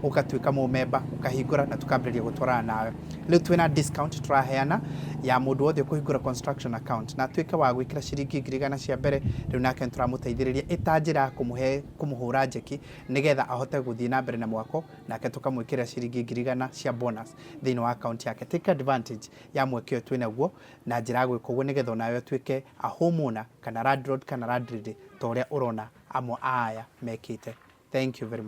ũgatuĩka mũmemba, ũkahingũra na tũkambĩrĩria gũtwarana nawe. Rĩu twĩna discount tũraheana ya mũndũ wothe ũkũhingũra construction account na atuĩke wa gwĩkĩra ciringi 100,000 cia mbere. Rĩu nake nĩ tũramũteithĩrĩria ĩta njĩra ya kũmũhe kũmũhũra njeki nĩgetha ahote gũthiĩ na mbere na mwako, nake tũkamwĩkĩrĩra ciringi 100,000 cia bonus thĩinĩ wa account yake. Take advantage ya mweke ũyũ twĩnaguo na njĩra ya gwĩka ũguo, nĩgetha onawe ũtuĩke a homeowner kana landlord kana landlady ta ũrĩa ũrona amwe a aya mekĩte. Thank you very much.